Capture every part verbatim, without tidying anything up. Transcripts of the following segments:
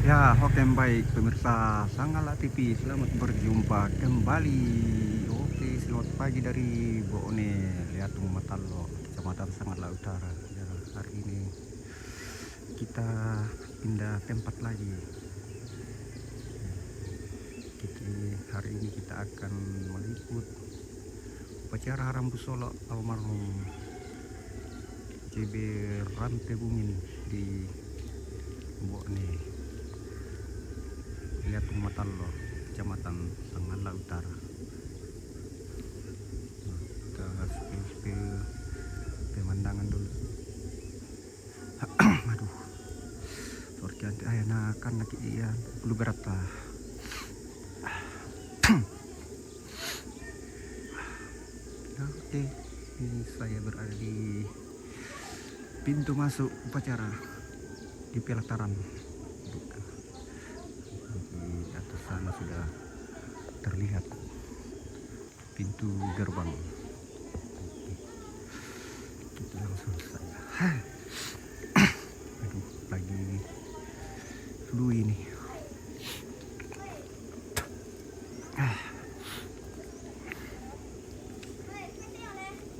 Ya, oke, baik pemirsa Sangala T V, selamat berjumpa kembali. Oke, selamat pagi dari Bo'one, Liatung Matallo, Kecamatan Sangala Utara. Ya, hari ini kita pindah tempat lagi. Jadi hari ini kita akan meliput upacara rambu solo almarhum J B Rante Bungin di Bo'one, Liatung Matallo, Kecamatan Sangala Utara. Nah, kita spill-spill pemandangan dulu. Aduh. Sorry, nanti ayah nakan lagi, iya, perlu berat lah. Oke, ini saya berada di pintu masuk upacara di pelataran. Di atas sana sudah terlihat pintu gerbang. Kita langsung saja. Aduh, lagi flu ini. Ah.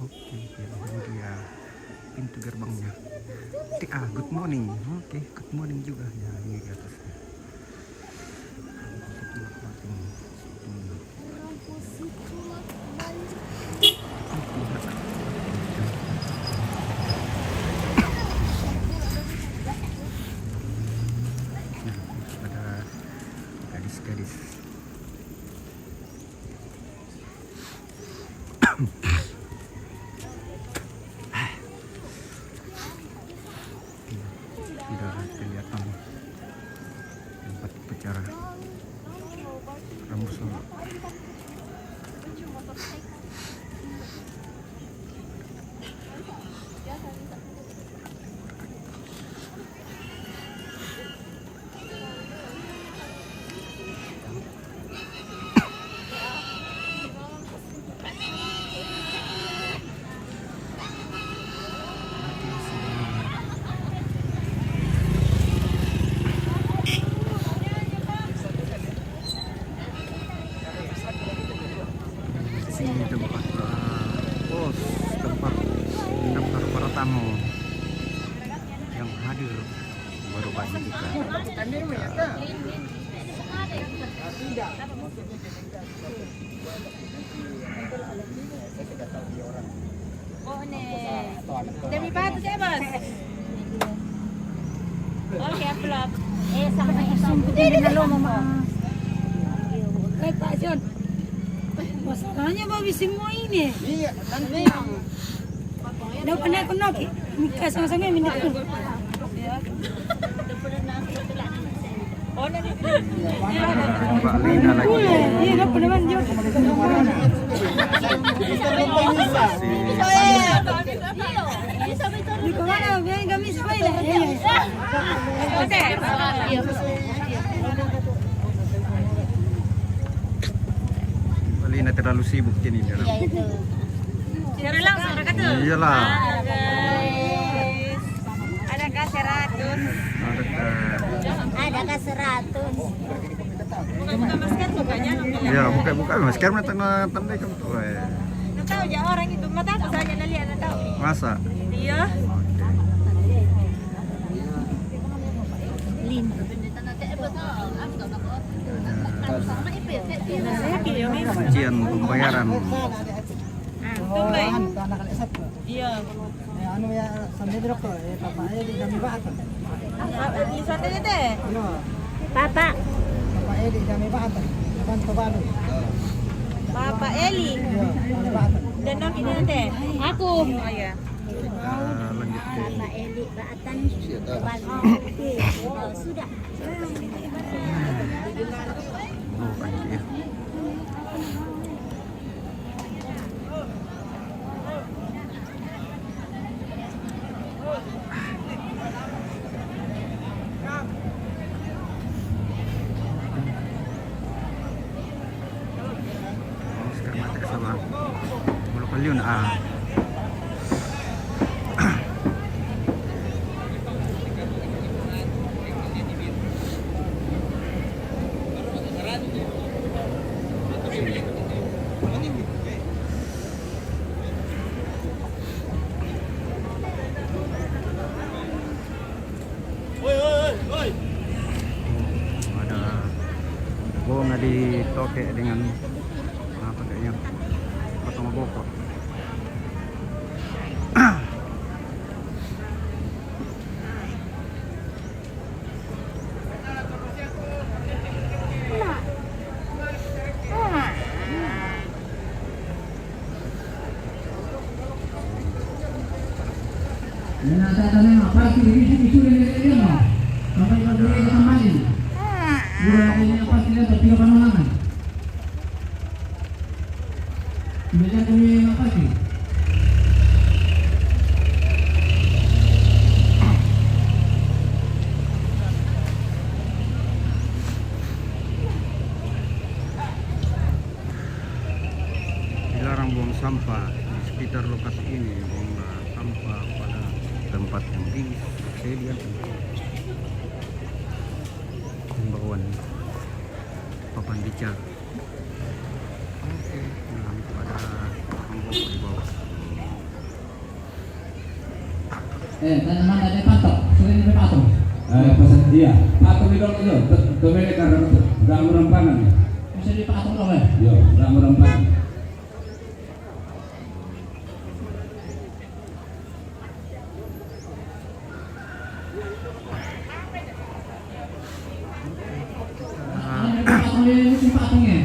Oke, ya, ini dia pintu gerbangnya. Tik, ah, good morning. Oke, good morning juga. Ya, ini di atasnya. Ada gadis-gadis. Sudah kelihatan tempat upacara rambu solo. Sini tempat, eh, pos, tempat mendaftar para tamu yang hadir baru banyak kita. Oh, ne. Demi batu saya, Bos. Oke, upload. Eh, sama itu. Sumpah, tidak ada lo, Mama. Baik, Pak John. Masalahnya, Bobby, semua ini. Iya, nanti. Dapat naik kena ke. Nikah sama-sama yang minta. Mbak Lina lagi. Mbak Lina terlalu sibuk ini. Iya, itu. Siaran langsung, Raka, tuh. Iyalah. Halo, guys. Ada kah seratus? Ada kah? Ada kah seratus? Buka-buka masker tuh, Kak, jangan bilang. Ya, buka-buka masker, mana tanda, tanda kamu tuh, eh. Nggak tahu, ya, orang itu. Mata aku saja nggak lihat, nggak tahu. Masa? Iya. Lima. Ujian pembayaran. Iya. Eh, anu ya, sambil dulu kok, eh, Papa Eli kami bahatan. Papa Eli sana aja deh. Iya. Papa. Papa Eli kami bahatan. Bantu baru. Papa Eli. Iya, kami bahatan. Dan nom ini nanti. Aku. Oh, iya. Kita lanjut ke Papa Eli bahatan. Sudah. Oh, kan dia. Masker mata ke sabar. Bulu kaliun, ah. Ada bunga di toke dengan apa kayaknya, potong boko. Nena tata nena pasti di sini sudah dia dia mau. Sampai pada dia kembali. Sudah dia pasti dia tidak pandangan. Sudah dia kembali pasti. Dilarang buang sampah di sekitar lokasi ini. Buanglah sampah pada tempat yang dingin. Saya lihat himbauan papan bicara. Oke, nah, itu ada kelompok di bawah. Eh, tanaman ada patok, sering ada patok. Eh, pesan dia. Patok itu, itu, itu, itu, karena itu, nggak murah banget. Bisa dipatok dong, eh? Iya, nggak murah banget. Ada patok, eh, musim patoknya.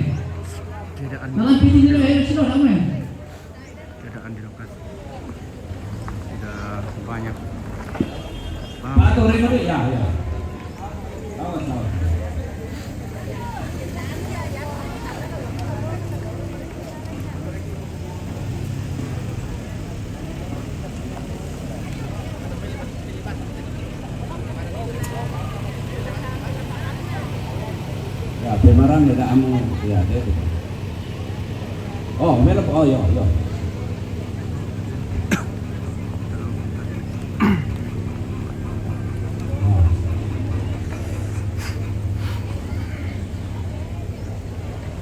Tidak ada. Malah piti dulu, eh, sudah, damai. Keadaan di lokasi tidak banyak. Pak Tuh, Ringo, ya, ya. Awas, awas. Ya, pemarang ya, kamu. Ya, dia itu. Oh, melok. Oh, iya, iya.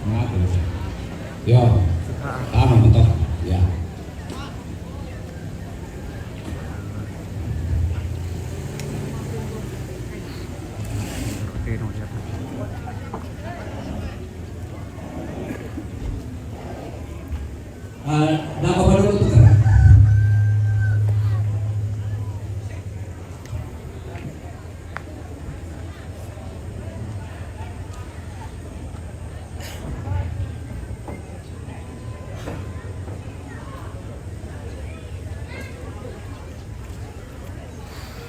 Nah, terus. Yo. Aman, betul. Ya. Oke, nomor siapa? Ah, dah, apa dulu tuh?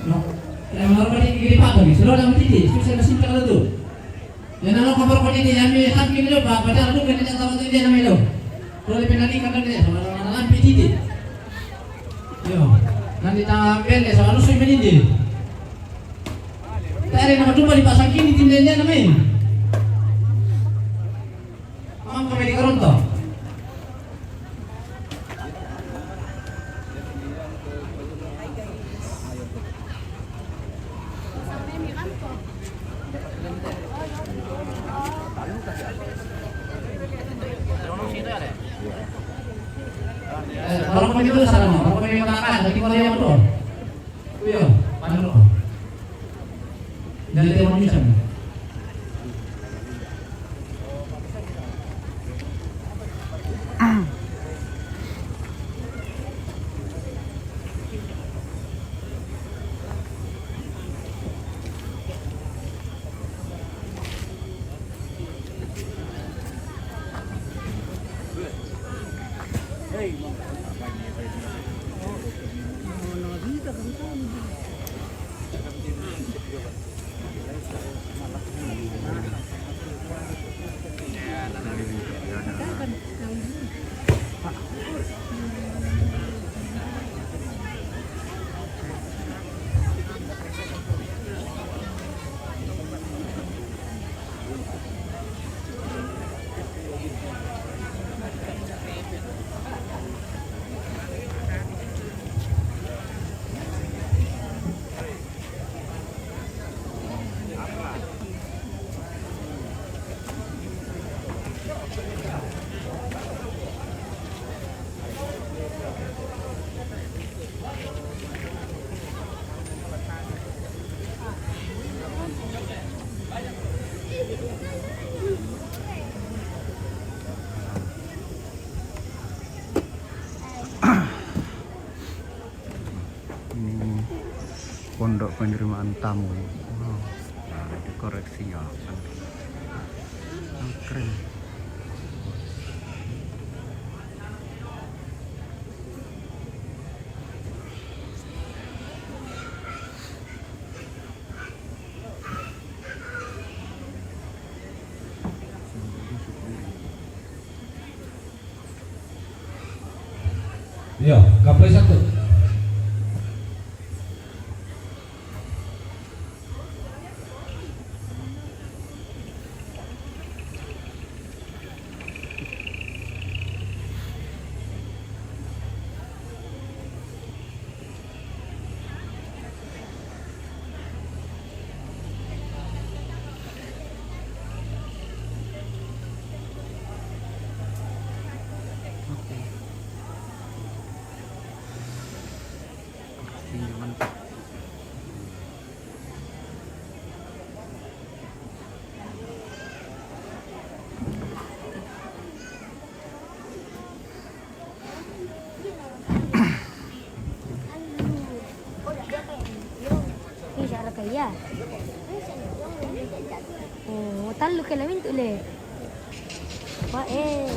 No. Yang mau di, di patung, sudah dalam titik, susah mesin kalau tu. Yang nama kabar kau ini, yang ni hak ni lo, ba, ba, dah lu kena datang tu dia nama lo. Kalau dia penalti kan dia, orang lampi titik. Yo, nanti tangan pendek, selalu sui menindi. Tadi nama cuba dipasang kini, tindakan dia nama ini. Ang kami di Karonto. Eh, kalau kami dulu sana, kalau kami mengatakan, tapi kalau yang betul. Iya, paano ko? Dali tayo mag-mission. Penerimaan tamu. Wow. Nah, itu koreksinya. Yang keren. Iya, kaplay satu. Oke. Ini mantap. Ini cara kaya. Oh, tallu ke lamin tu le. Wah, eh.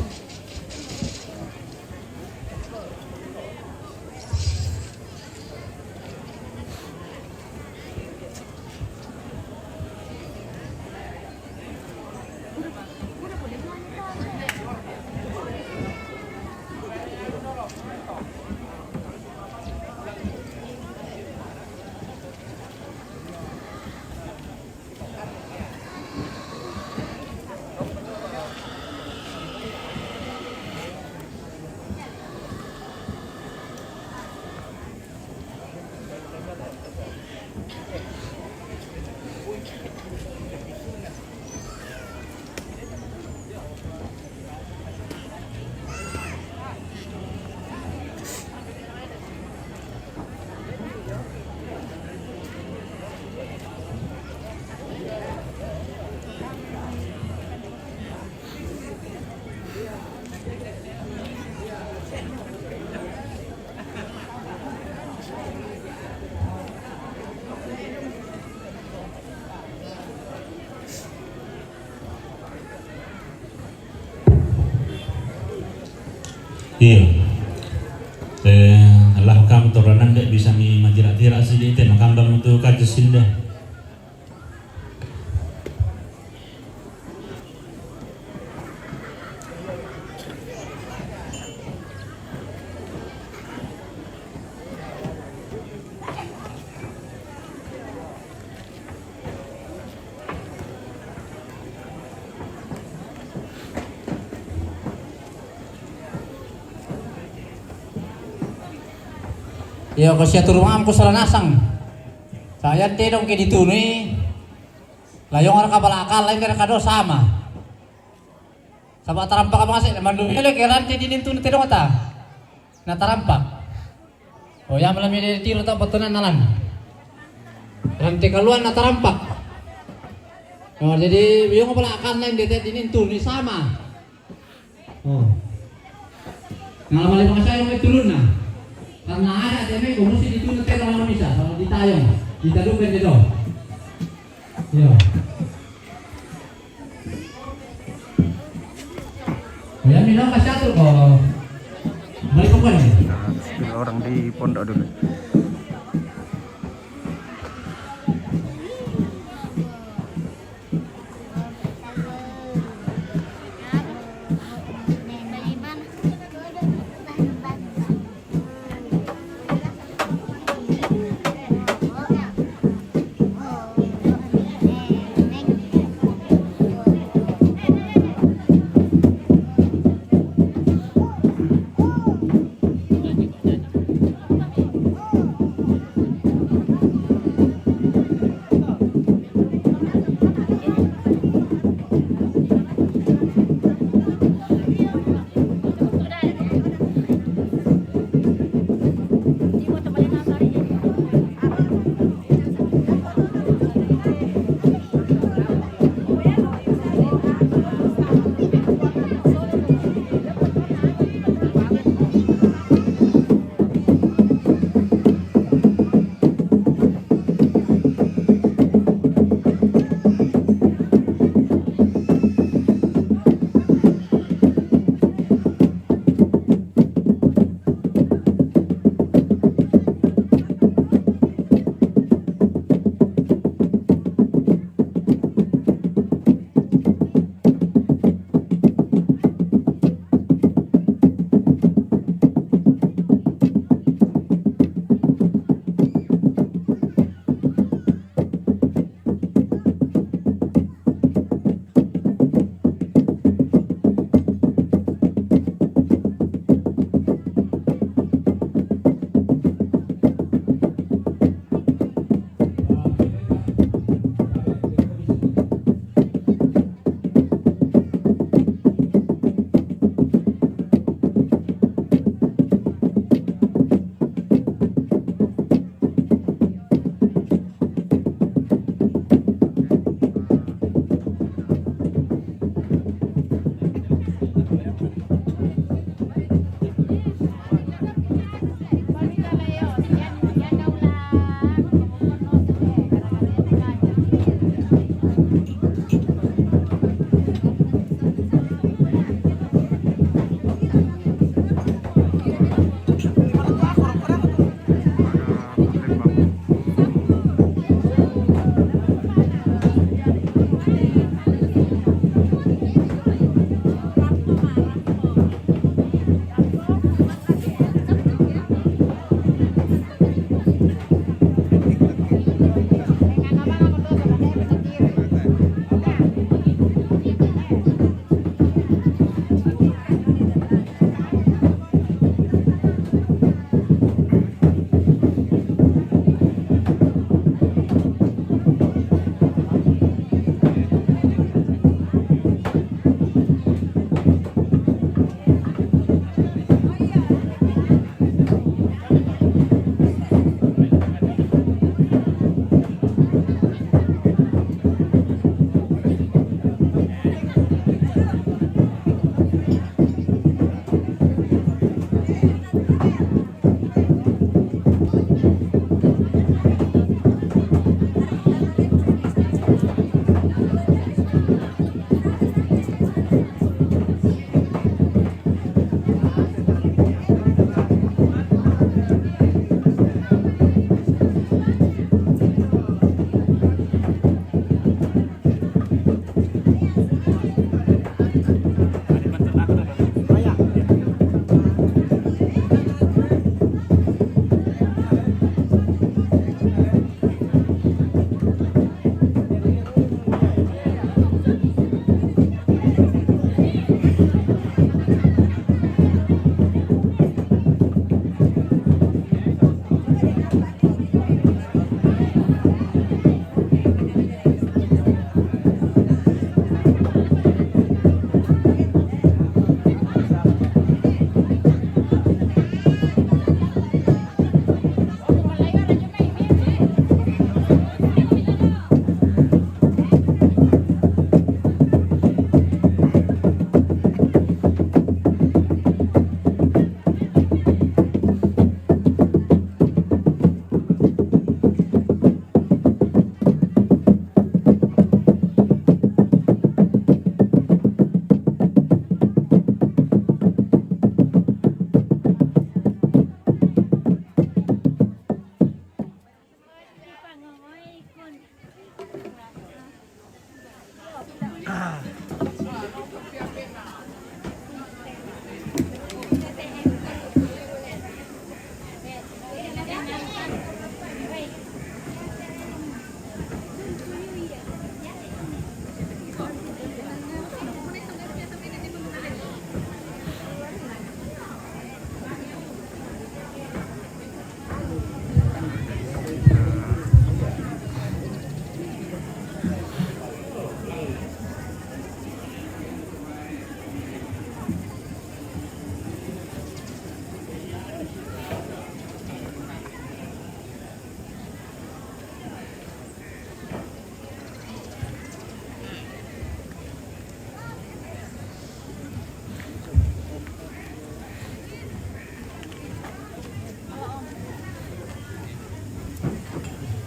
Iya. Eh, lah kam toronan dek bisa mi majira-jira sidi te makambang tu kaca sinda. Iyo, ko sia turung ampo sala nasang. Saya tedong ke ditunui. Layong ara kapala akal lain kena kado sama. Sabab tarampak apa ngasih mandu hele ke ranti di nintu tedong ta. Na tarampak. Oh ya, malam ini tiro ta patonan nalan. Ranti kaluan na tarampak. Oh, jadi biong pala akan lain dete dinin tu ni sama. Oh. Nah, balik masa yang turun nah. Karena ada deme komusi dituna tera misa sama ditayong. Ditadung kan jedo. Iya. Ya, minum kasih atur kok. Balik ke mana? Nah, spill orang di pondok dulu.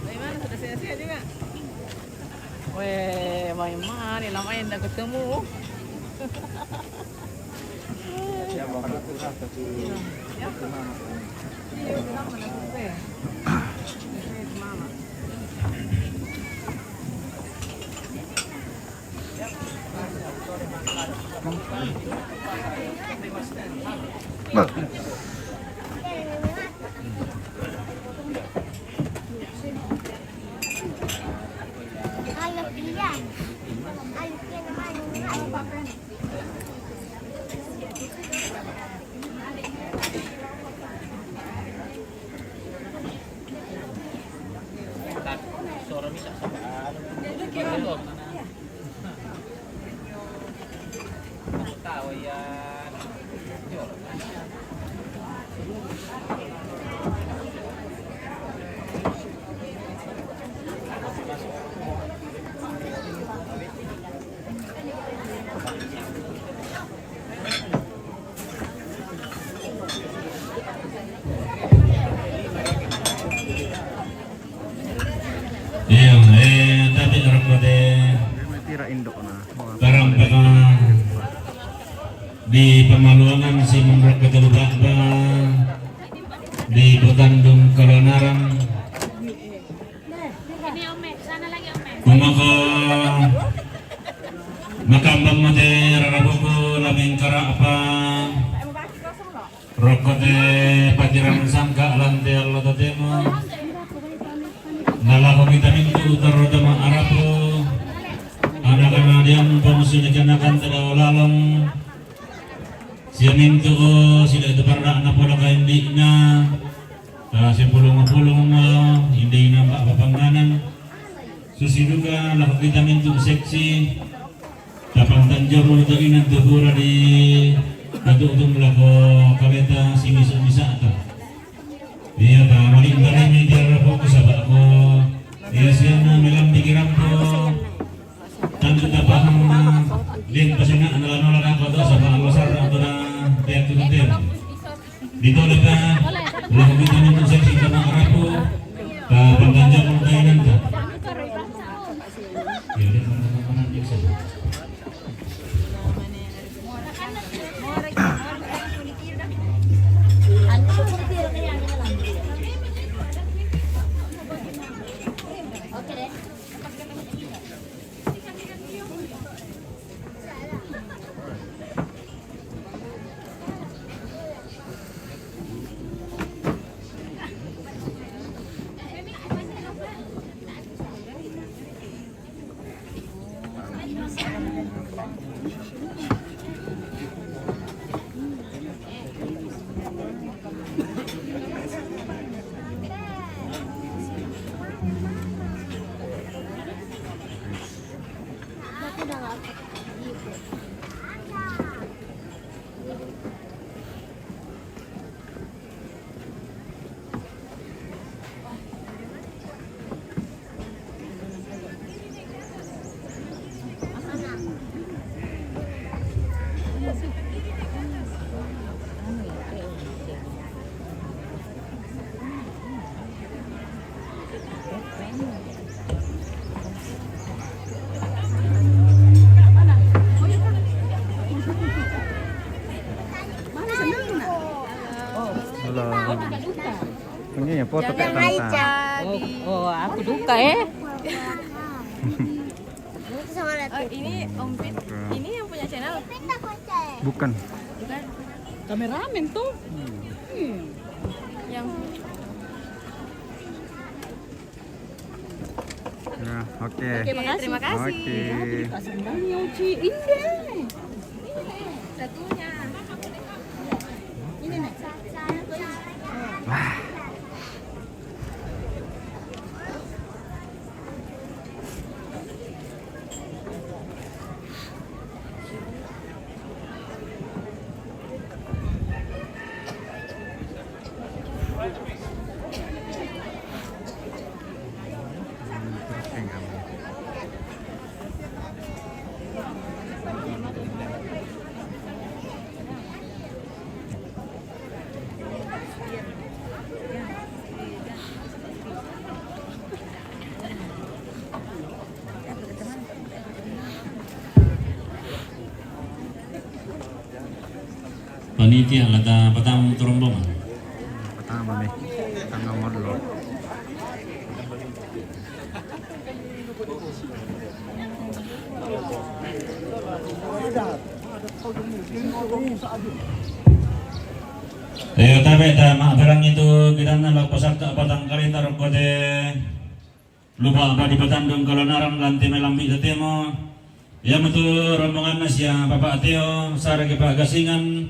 Bagaimana, sudah sehat-sehat juga? Weh, bagaimana, lama yang tak ketemu. Iya, iya, lama tak ketemu. Iya, eh, tapi orang pada Tira induk na. Tarang baka di pamaluangan si Munrak Ketelubak ba di Petandung Kalanaran. Kumaka makambang mate rarabuku laming karapa. Rokkote pakirang sangka lante allo totemo. Nalako kita mintu utar rotama arapo. Anak-anak diang pamusu nyakanakan tadau lalong. Sia mintu o sila itu parna napola kaindikna. Sipulung-pulung o indikna mbak papanganan. Susi duka lako kita mintu seksi. Tapang tanjur tu inan tu pura di katutung lako kaleta si misa-misa ta. Iya ta, mani tadi mi dia rapo ko sabako. Iya siana melam pikiran ko. Tantu tapahang na din pasina na lano lana ko to sabako sar atau na tiap tu tem. Dito na ka, ulah kita minta seksi sama arapo, ka pangganjang mo tayo nanta. Iya, di mana mana di sana. Halo. Ini ya foto kayak tanta. Oh, oh, aku duka eh. Oh, ini Om Pit. Ini yang punya channel? Bukan. Bukan. Kameramen tuh. Hmm. Yang Ya, oke. Oke, makasih. Terima kasih. Oke. Kasih Uci. Iya. Satunya. Ini nih. Panitia kata pertama rombongan. Pertama nih, tanggal modal. Ayo tabe ta mak berang itu kita nalak pasal tak patang kali taruh kote. Lupa apa di petandung kalau narang ganti melambi tetemo. Ya metu rombongan nasia Bapak Teo, saragi Pak Gasingan,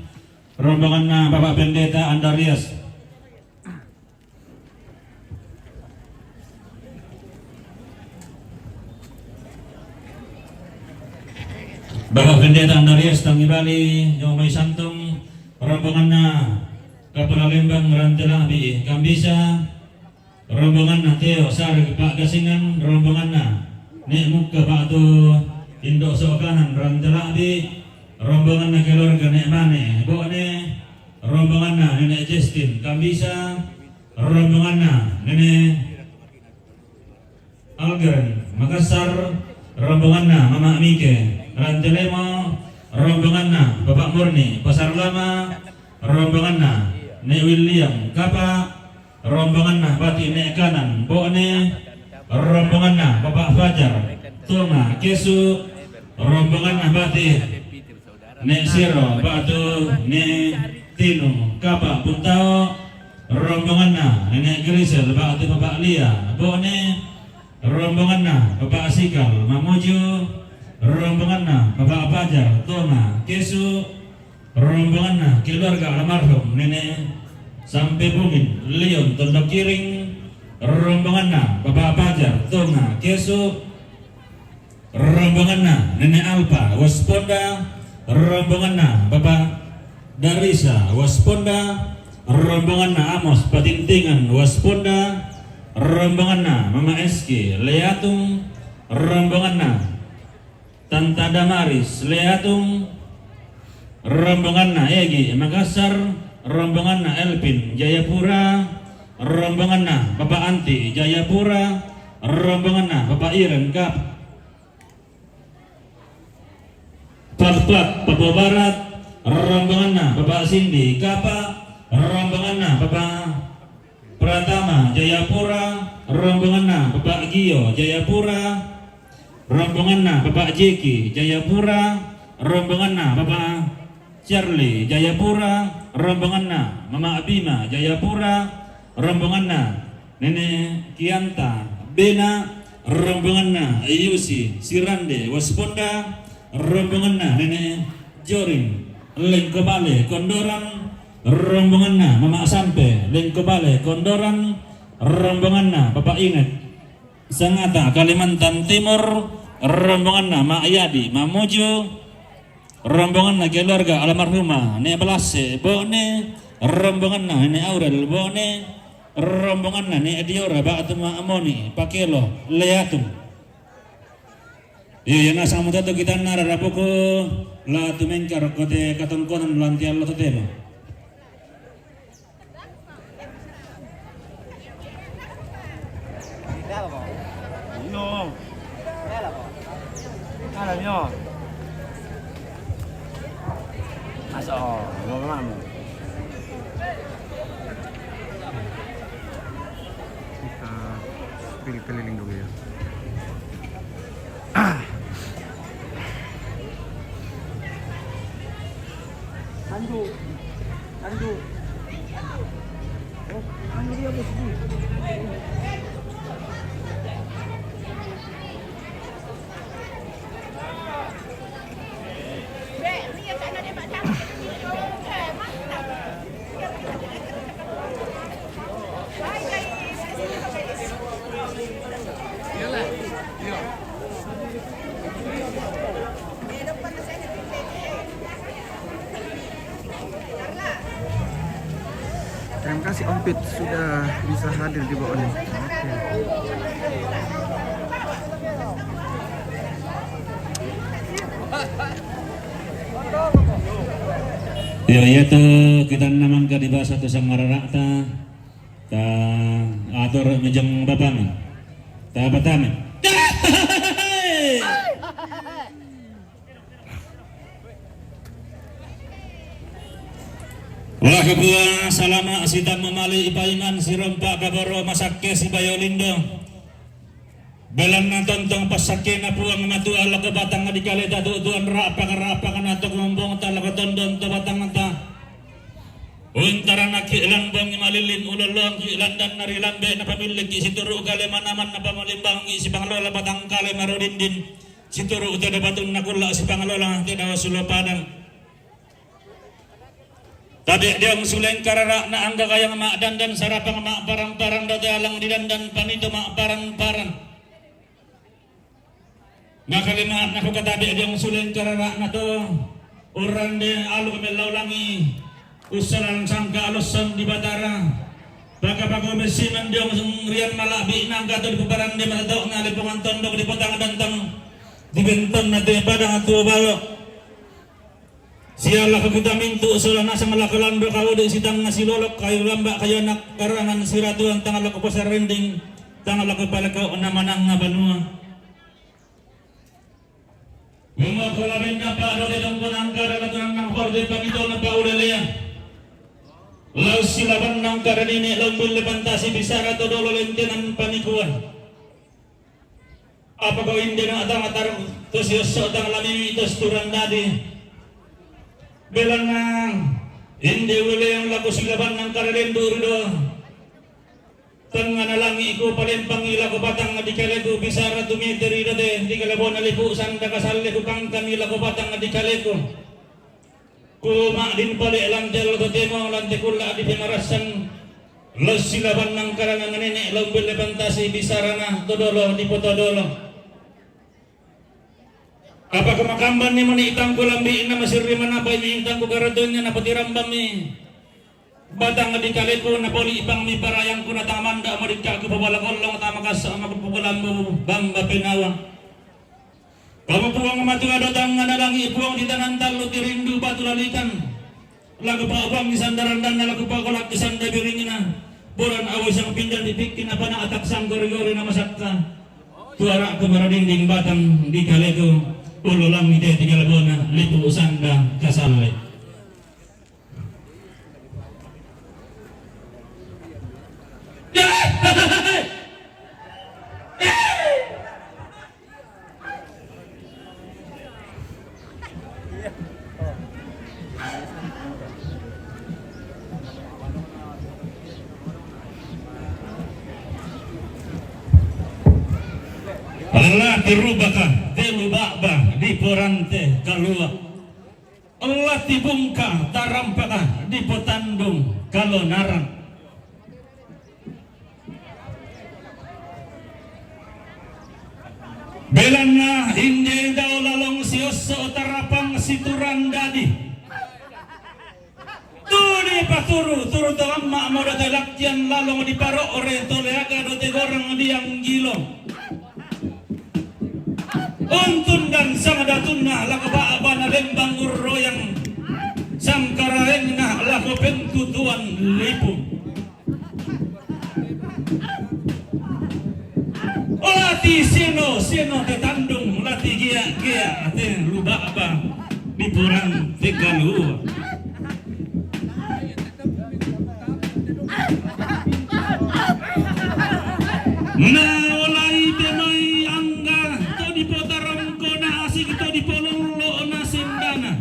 rombongan na Bapak Pendeta Andarias. Bapak Pendeta Andarias tangi bali, nyomai santung, rombongan na Kepala Lembang Rantelabi, Kambisa, rombongan na Teo, saragi Pak Gasingan, rombongan na Nek Muka Pak Tu, Indok Sokanan, Rantelabi, rombongan na keluarga Nek Mane, Bokne, rombongan na Nenek Justin, Kambisa, rombongan na Nenek Algeren, Makassar, rombongan na Mama Mike, Rantelemo, rombongan na Bapak Murni, Pasar Lama, rombongan na Nek William, Kapa, rombongan na Bati Nek Kanan, Bokne, rombongan na Bapak Fajar, Toma, Kesu, rombongan na Bati Nek Siro, Batu, Nek Tinu, Kapa, Buntao, rombongan na Nenek Grisel, Batu Bapak Lia, Bokne, rombongan na Bapak Sikal, Mamuju, rombongan na Bapak Fajar, Toma, Kesu, rombongan na keluarga almarhum Nenek Sampe Bungin, Leon, Tondok Kiring, rombongan na Bapak Fajar, Toma, Kesu, rombongan na Nenek Alpa, Wasponda, rombongan na Bapak Darisa, Wasponda, rombongan na Amos, Patintingan, Wasponda, rombongan na Mama Eski, Leatung, rombongan na Tanta Damaris, Leatung, rombongan na Egi, Makassar, rombongan na Elvin, Jayapura, rombongan na Bapak Anti, Jayapura, rombongan na Bapak Iren, Kap. Patpat, Papua Barat, rombongan na Bapak Sindi, Kapa, rombongan na Bapak Pratama, Jayapura, rombongan na Bapak Gio, Jayapura, rombongan na Bapak Jeki, Jayapura, rombongan na Bapak Charlie, Jayapura, rombongan na Mama Bima, Jayapura, rombongan na Nenek Kianta, Bena, rombongan na Yusi, Sirande, Wasponda, rombongan na Nenek Jorin, Lengkobale, Kondoran, rombongan na Mama Sampe, Lengkobale, Kondoran, rombongan na Bapak Inet, Sangata, Kalimantan Timur, rombongan na Mak Yadi, Mamuju, rombongan na keluarga almarhumah Nek Belase, Bone, rombongan na Nek Aurel, Bone, rombongan na Nek Diora, Batu Mak Moni, Pakelo, Leatung. Iyo, yana sang mutatu kita nara rapuku, la tumengkar kote katongkonan lantian lo totemo. Iyo. Ala iyo. Masuk, oh, mau mamu. Kita pilih keliling dulu ya. Tandu. Tandu. Oh, tandu dia, bos. Terima kasih Om Pit sudah bisa hadir di bawah ini. Oke. Yo, iya tu, kita namang ka di basa tu sangararata. Ta atur mejeng bapamen. Ta batame. Wah, kebuah salama sitam mamali ipaingan sirompa kaboro masakke sibayo lindo. Belanna tontong passakkena Puang Matua lako batang dikale tatutuan rapak-rapak nato kumombongta lako tondon to batangta. Untaranaki lambong malilin ulolongki landan nari lambe napamilliki situru kale manaman napamalimbangi sipangalola batang kale marodindin. Situru' tedda batunna kulla' sipangalola tedda sulo padang. Tabe' diong suleng karara'na angga kayang ma'dandan sarapang ma'parang-parang date alang didandan panito ma'parang-parang. Makalima'na ko katabe' diong suleng karara'na to urrande alu mellau langi'. Ussalang sangka alossan di Batara. Paka-paka messiman diong rian mala'bi'na angkato dipaparande matato'na lepongan tondok dipotang dantang dibentonna te padang tuo balo. Sialla ko kita mintu' sola nasang lako lando kaudi sitangnga silolok kayu lamba' kayu anak karangan siratuan tang lako pasarrinding tang lako palekau'na manangnga banua. Kumua pola bennapa dole dongkonangka dala tunannang horde pamito napaulelea. Lau silaban nangka danini lau belle pantasi bisara to dolo lentenan panikuan. Apa kau inde na tang atar to siosso tang lamimi to seturan dadi. Belanna inde uleleang lako silaban nangka dalendu rido. Tengngana langi'ku palempangi lako batang dikaleku bisara tumiteri date di kalebona lipu sanda kasalleku kangkami lako batang dikaleku. Ku ma'din pale lante lo totemo lante kulla di pemarassan lo silaban nangkarana nene lo belle pantasi bisarana todolo di potodolo. Apa kemakamban ni mani tangku lambi na masirri manapa ini tangku karatonnya na patirambami. Batang di kaleku na poli pang mi parayangku na tamanda madikka ku pabala kollong tamakasa maku pukulambu bamba penawa. Kamu Puang Matua datang na langi Puang di tanan tallu tirindu batu lalikan. Lagu pa Puang di sandaran dan lagu pa kolak di sanda biringina. Boran awo sang pindan di pikkin apa na atak sang gori-gori na masakka. Tuara ku maradinding batang di kaleku. Ulo langi de tiga lebona lipu sanda kasalle. Pala tirubaka, telu ba'ba, diporante kalua. Ella tibungka tarampaka dipotandung kalonarang. Belanna inde dao lalong siosso tarapang siturang dadi. Tuli paturu turu talamma moda talakkian lalong diparo're toleaga do tegorang dianggilo. Untun dan sangdatunna lako ba'bana lembang urroyang sangkaraengna lako pentutuan lipu. Lati seno seno te tandung lati gia gia te luba'ba diporang te kalua. Naolai te mai angga to dipotarongko na asik to dipolollo na sendana.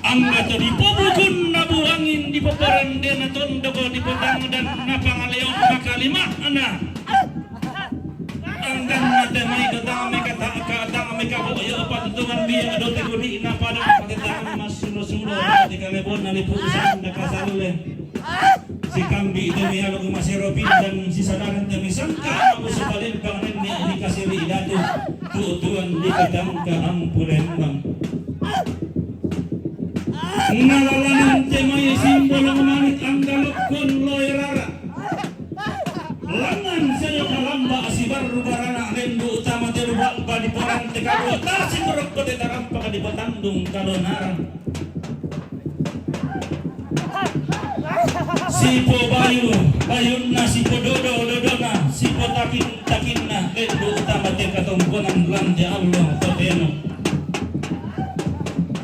Angga to dipobukunna buangin, dipoparendena tondok, dipotangdanna pangaleon, makalima'na. Angganna te mai do tama kata-, kata mai kaboyo patutungan dia do te guli'na pada te tama massulo-sulo te kalebonna lipu sanda kasalle. Sikambi' te mialo masero pindan, sisadaran te misangka, aku supalempang nenne' dikasiri' datu, tu'tuan dikatangka ampu lembang. Nalalanan te mai simbolong manik angga lokkon loe rara. Langngan seyo kalamba sibarru barana lendu' tama te luba'pa diporante kadua, tasi torokko te tarampak dipotandung kalonaran. Sipo bayu, bayunna, sipo dodo, dodona, sipo takin, takinna, lendu' tama te katongkonan lante allo totemo.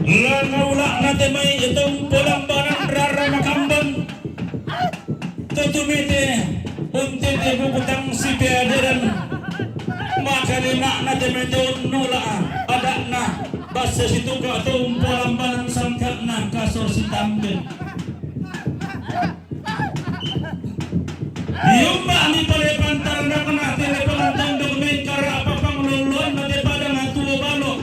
Langaula'na te mai tompo lambanan rara makambang. Tutumite untete buku tang sipeaderan. Makalima'na te mai tonnula ada'na. Basse situka tompo lambanan sangka'na kaso sitamben. Diomba'mi pale pantaranakna te lepangan tondok mengkara apa panglolloanna te padang tuo balo.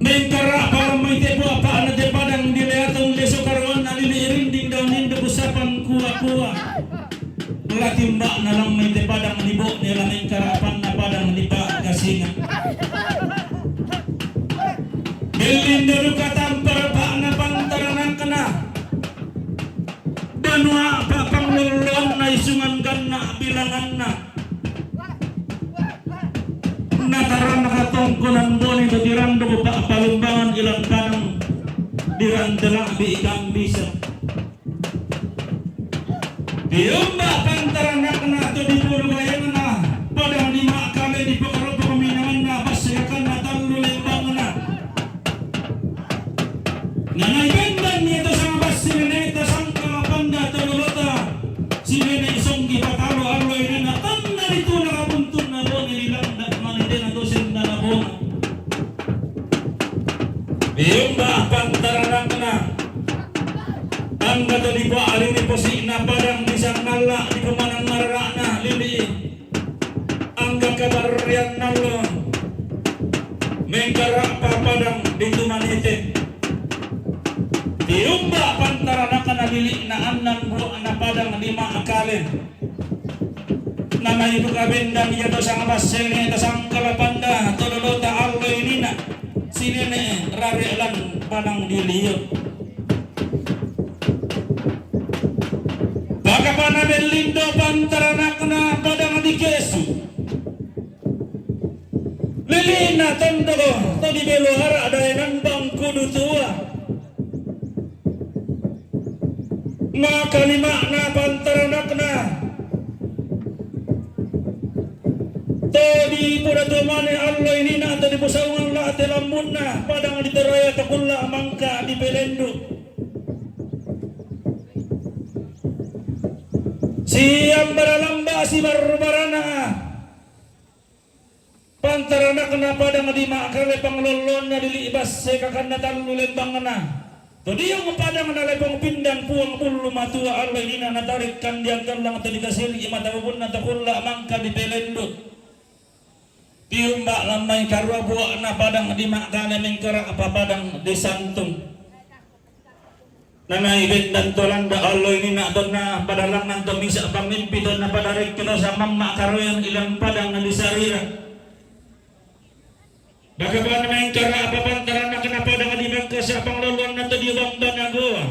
Mengkara apa lammai te buapa'na te padang dileatong leso karoanna lili rinding daun induk sapan kua-kua. Latimba'na lammai te padang dibo'ne la mengkara apanna padang dipa'kasinga. Bellindo duka tampar pa'na pantaranakna. Banua pa'panglolloanna isungan ganna' bilanganna. Natarana katongkonan bone to diranduk pa'palumbangan ilang padang, dirante la'bi ikan bisa. Diomba' pantaranakna to dipuru bayangna padang dima'kale dipakaropa minanganna basse kakanna tallu lembangna. Nanai bendan ia to sanga basse nene' tasangka mapanda to lolota. Sinene' songgi patalo allo inina tanna dituna kabuntunna bone dilanda' mane tena to sendana bona. Diomba' pantaranakna. Angga to dipoalini posi'na padang disangalla dipomanang marara'na lili. Angga kabarriannallo mengkara'pa padang ditumanete. Diomba' pantaranakna lili'na annan bua'na padang dima'kale. Nanai duka bendan ia to sanga basse nene' tasangka lapanda to lolota allo inina. Sinene' rare' lan padang dilio. Pakapana bellindo pantaranakna padang dikesu. Lili'na tondok to dibelo ara' daenan bangkudu tua. Makalima'na pantaranakna to dipodatu mane allo inina to diposaungan la te lambunna padang diteraya takulla' mangka dipelendu'. Siambara lamba' sibarru barana. Pantaranakna padang dima'kale panglolloanna lili' basse kakanna tallu lembangna. To diong padang nalepong pindan Puang Bullu Matua allo inina natarik kandiang gallang to dikasiri' mata bubunna takulla' mangka dipelendu'. Tiumba' lammai karua bua'na padang dima'kale mengkara'pa padang disantung. Nanai bendan to landa' allo inina tonna padalangan to misa' pangimpi tonna padarekkino samamma' karoyan ilang padang na disarira. Dakapan mengkara'pa pantaranakna padang dima'kasa panglolloanna to dio bambana goa.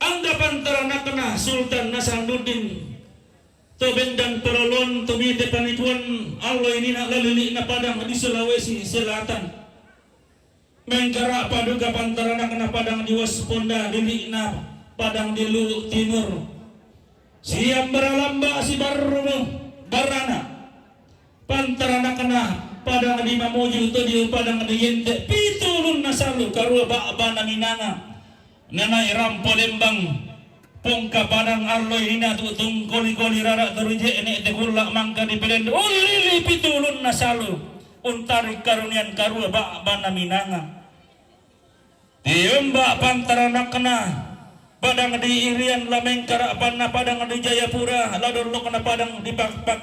Angga pantaranakna Sultan Nasaruddin to bendan palolloan to mite panikuan allo inina lalili'na padang di Sulawesi Selatan. Mengkara'pa duka pantaranakna padang di Wasponda, lili'na padang di Luwu' Timur. Siambara lamba' sibarru barana. Pantaranakna padang di Mamuju to dio padang di Yente, pitu ulunna salu karua ba'bana minanga. Nanai rampo lembang pongka padang allo inina tu tungkoli-koli rara' to rije'ne' takulla' mangka dipelendu', ullili pitu ulunna salu untarik karunian karua ba'bana minanga. Tiumba' pantaranakna, padang di Irian la mengkarapanna padang di Jayapura, la dollokna padang di Pakpak.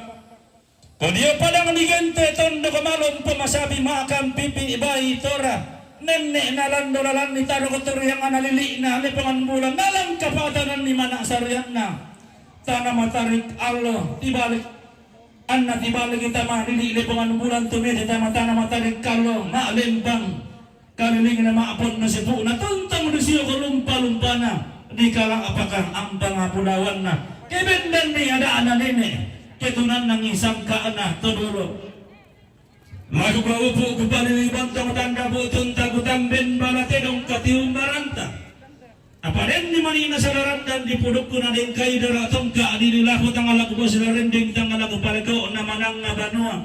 Kodio padang di Gente tondok malompo masapi makan pipi bai tora. Nenne'na lando lalanni taro kotoriangana lili'na lepongan bulan nalang kapatananni mana' sarianna. Tana matarik allo, tibalik. Anna tibaliki tama lili' lepongan bulan tumete tama tana matarik allo, ma'lembang. Kalilingna ma'ponno sipu'na, tontong disio ko lumpa-lumpana, dikala'pakang ambang apulawanna, kebendanni ada'na nene', ketunannangi sangka'na to dolo. Laku kaupu' kupalili bontong tanda bu'tunta kutamben bala tedong katiumbaranta. Apa denni mani nasala randan dipudukku nadengkai dara tongka' dililahu tangala kubosi larending tangala kupaleko'na manangnga banua.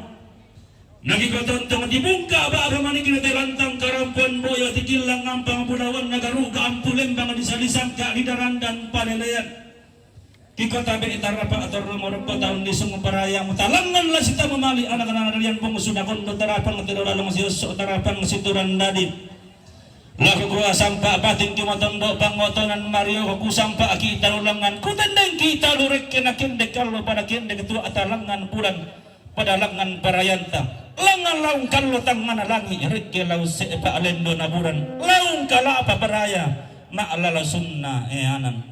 Nagikotontong dibungka' ba'ga maniki natelantang karampuan boyo tikillang ngampang bulawan nagaru' kaampu lembang disalisangka' di darandan palelean. Kikota be' tarapa' torro morokko taun di sungu paraya mutalangan la sita mamali' anak-anak darian bongusu nakondo tarapang tilo lalong siosso tarapang situran dadi. Laku kua sampa' bating kimotondo pangotonan mario kusampa' kita lulangan kutendeng kita lurekke nakendek kallo pada kendek tua talangan bulan. Pada langngan parayanta, langngan laung kallo tangngana langi', rekke laung se'pa' lendo naburan, laung kala'pa paraya, ma'lala sunna eanan.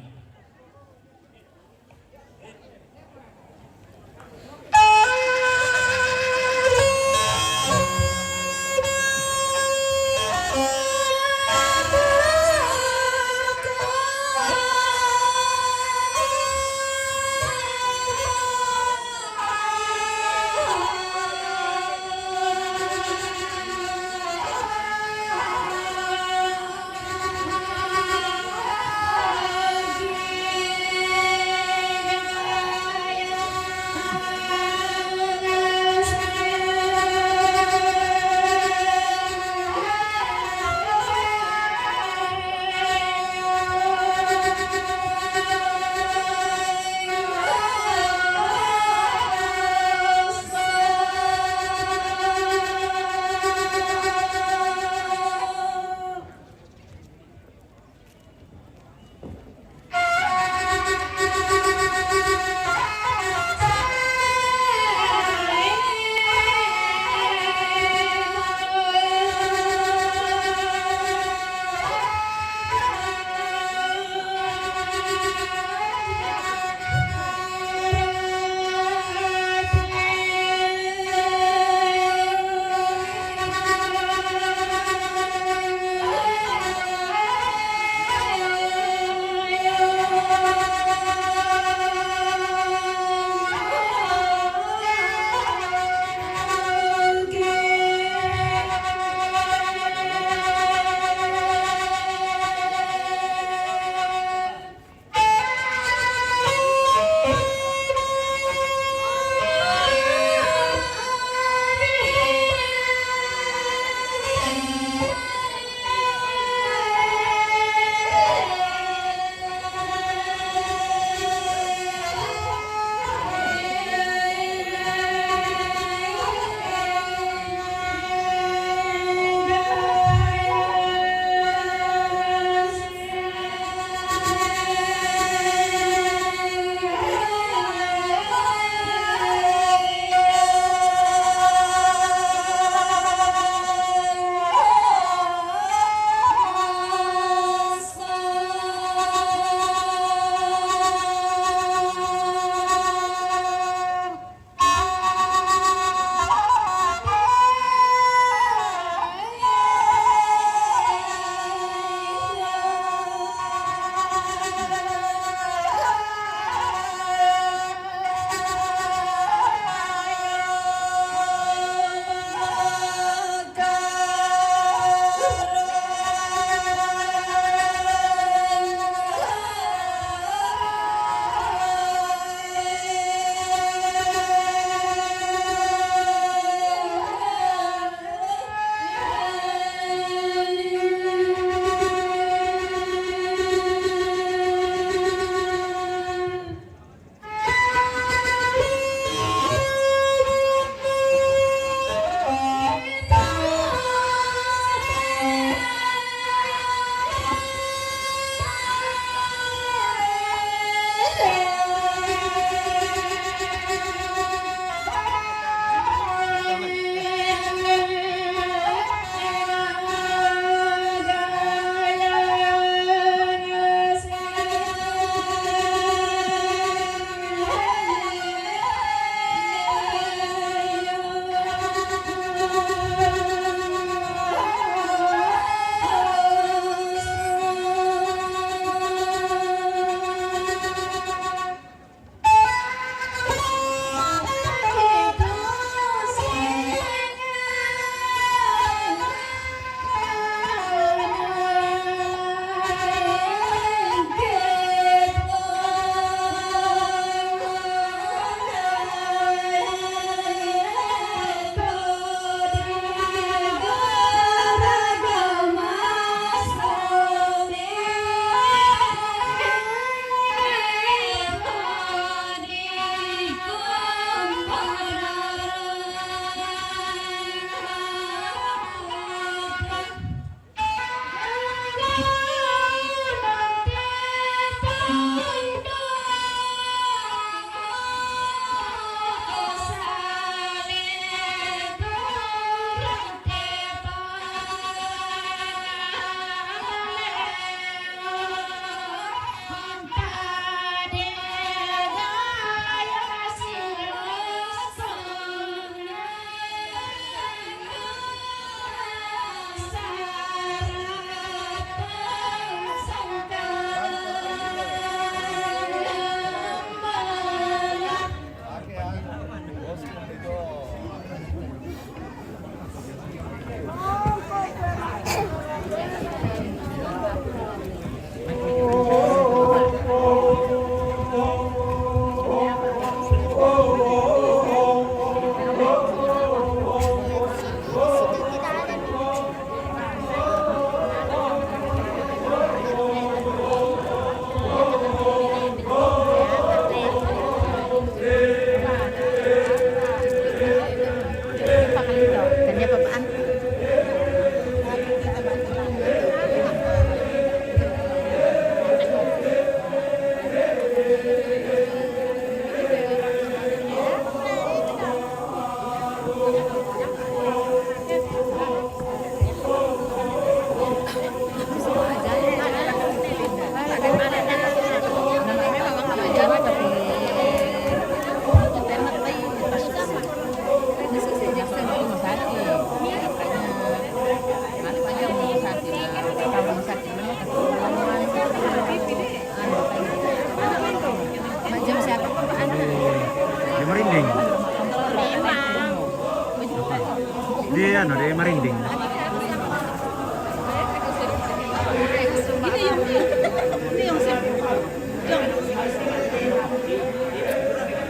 Dia anu, dia merinding.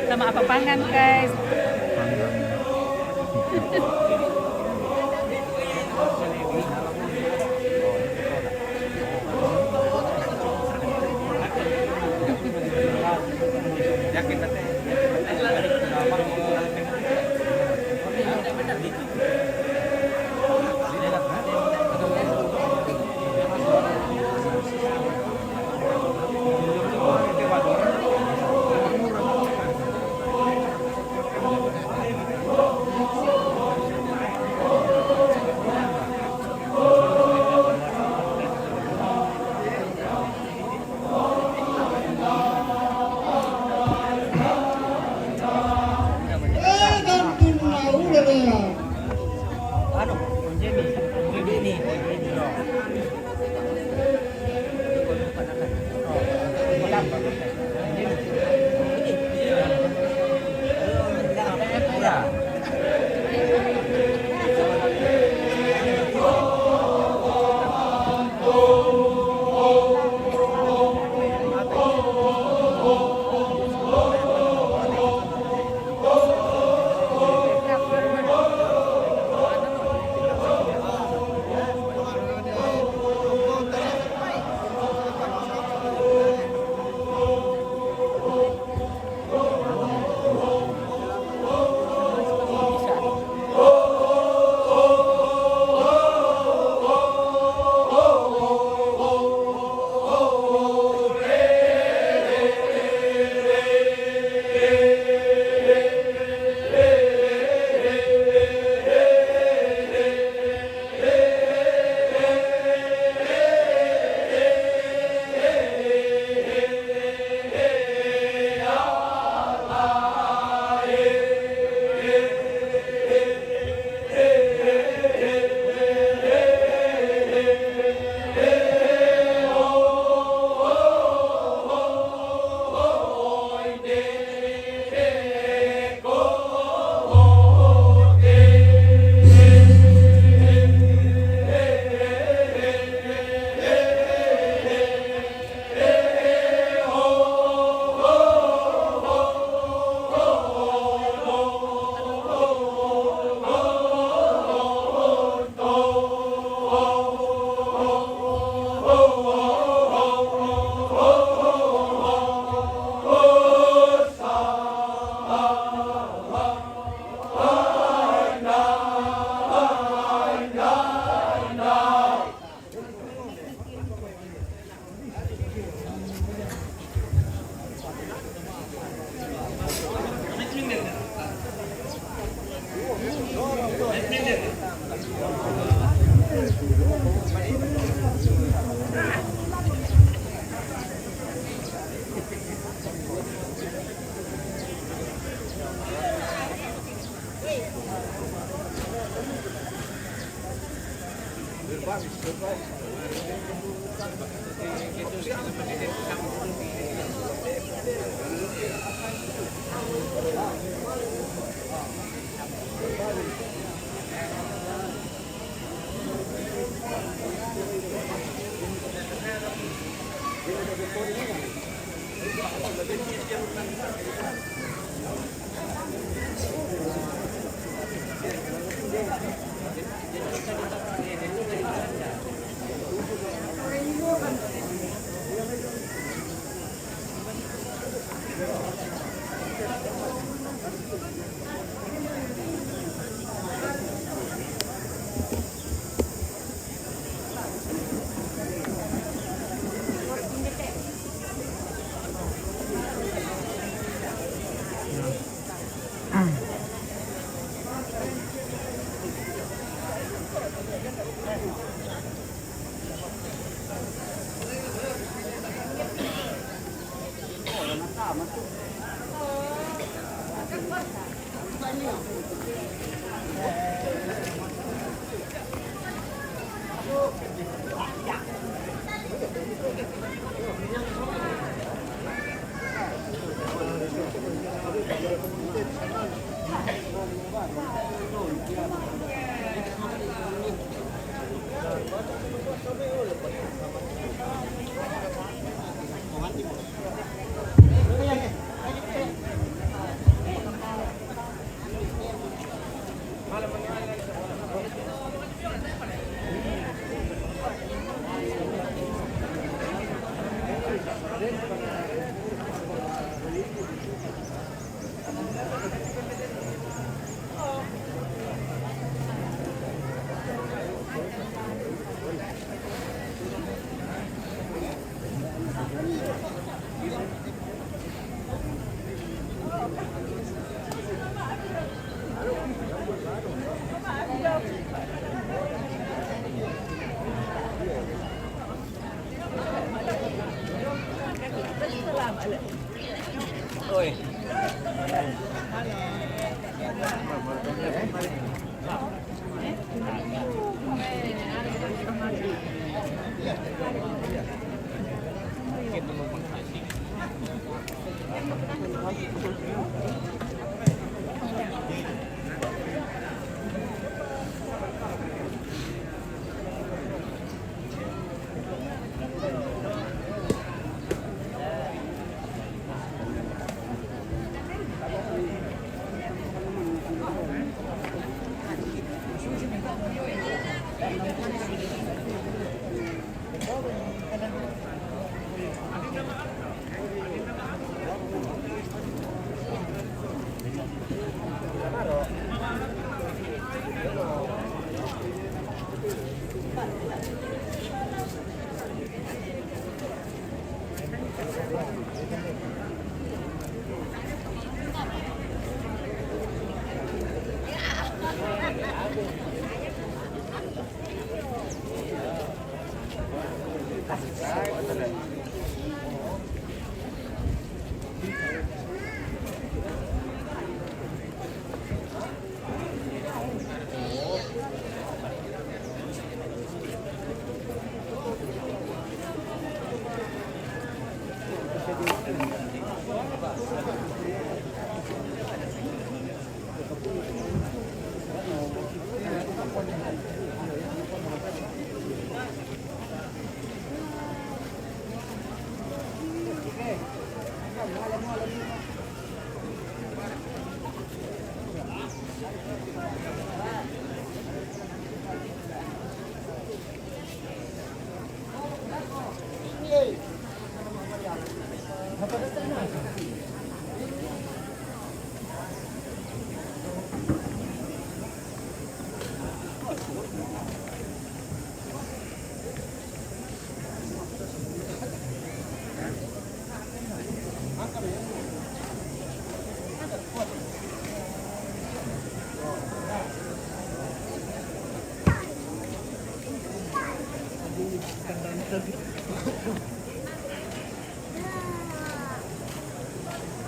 Sama apa pangan, guys?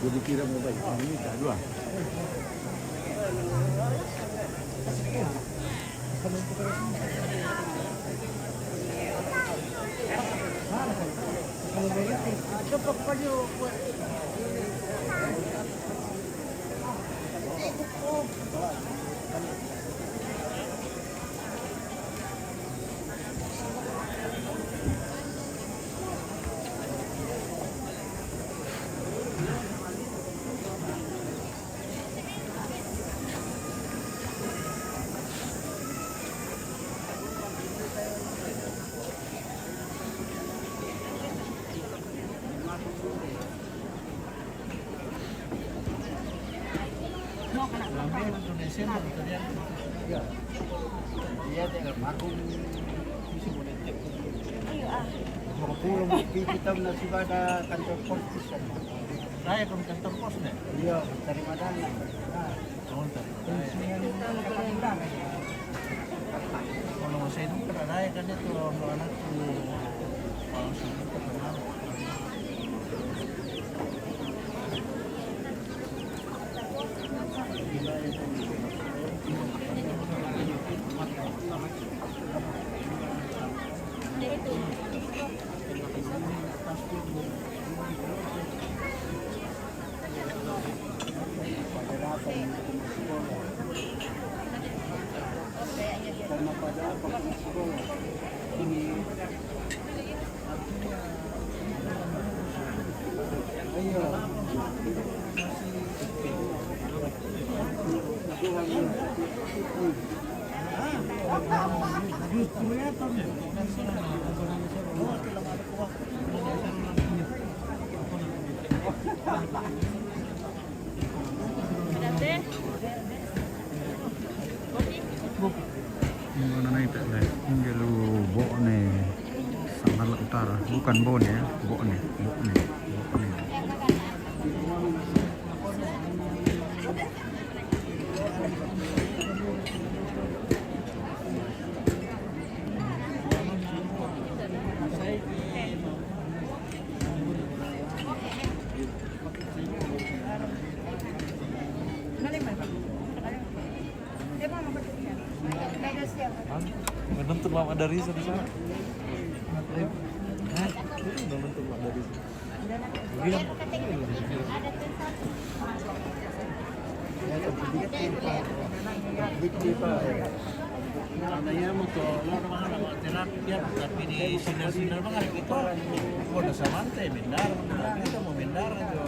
Jadi kira mau baik ini tak dua. Iya, deh, aku bisa boleh cek. Ayo, ah. Mau pulang, kita na sudah ada kantor pos di sana. Saya ke kantor pos, deh. Iya, terima kasih. Nah. Kalau saya itu pernah naik kan itu, anak-anak tuh, kalau sudah terkenal. Mana naik tak le? Inggalu Bone, Sangala Utara. Bukan Bone ya, Bone, Bone, Bone. Nonton Mama dari sana. Hah? Nonton Mama dari sana. Karena ya mau tolong, tapi di sinar-sinar bang hari kita. Kalau udah sama, teh, bendar, kita mau bendar aja.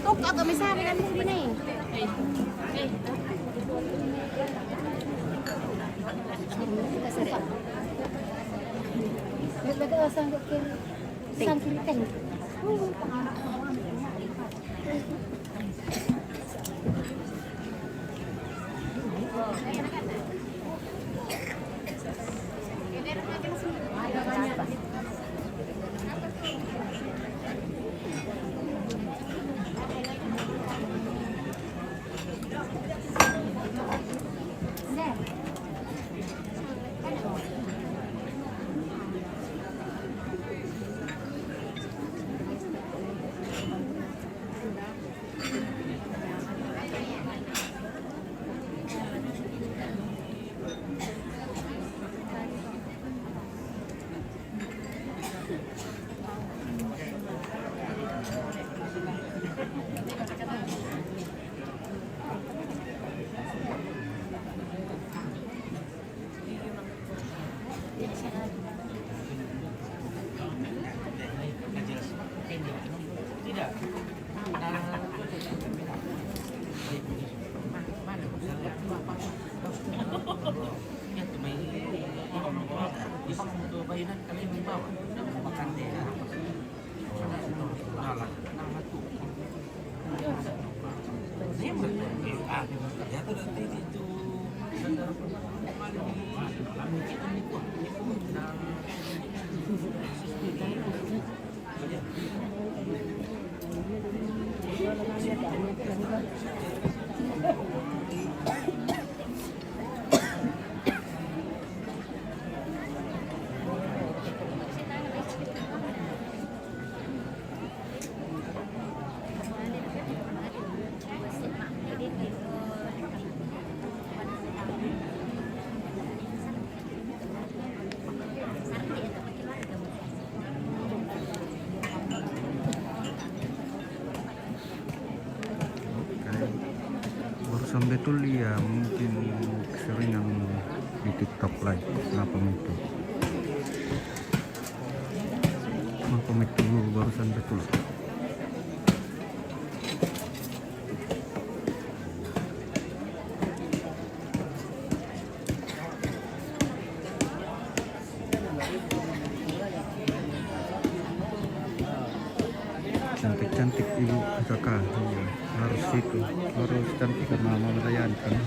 Tok, agak may sabi ng movie na eh. Nagdadala sa hanggang sangkilitan. Sampai tuh ya, mungkin keseringan di TikTok live. Kenapa itu? Kenapa itu barusan betul? Cantik-cantik ibu kakak, iya, harus itu, harus cantik karena mau melayani kan.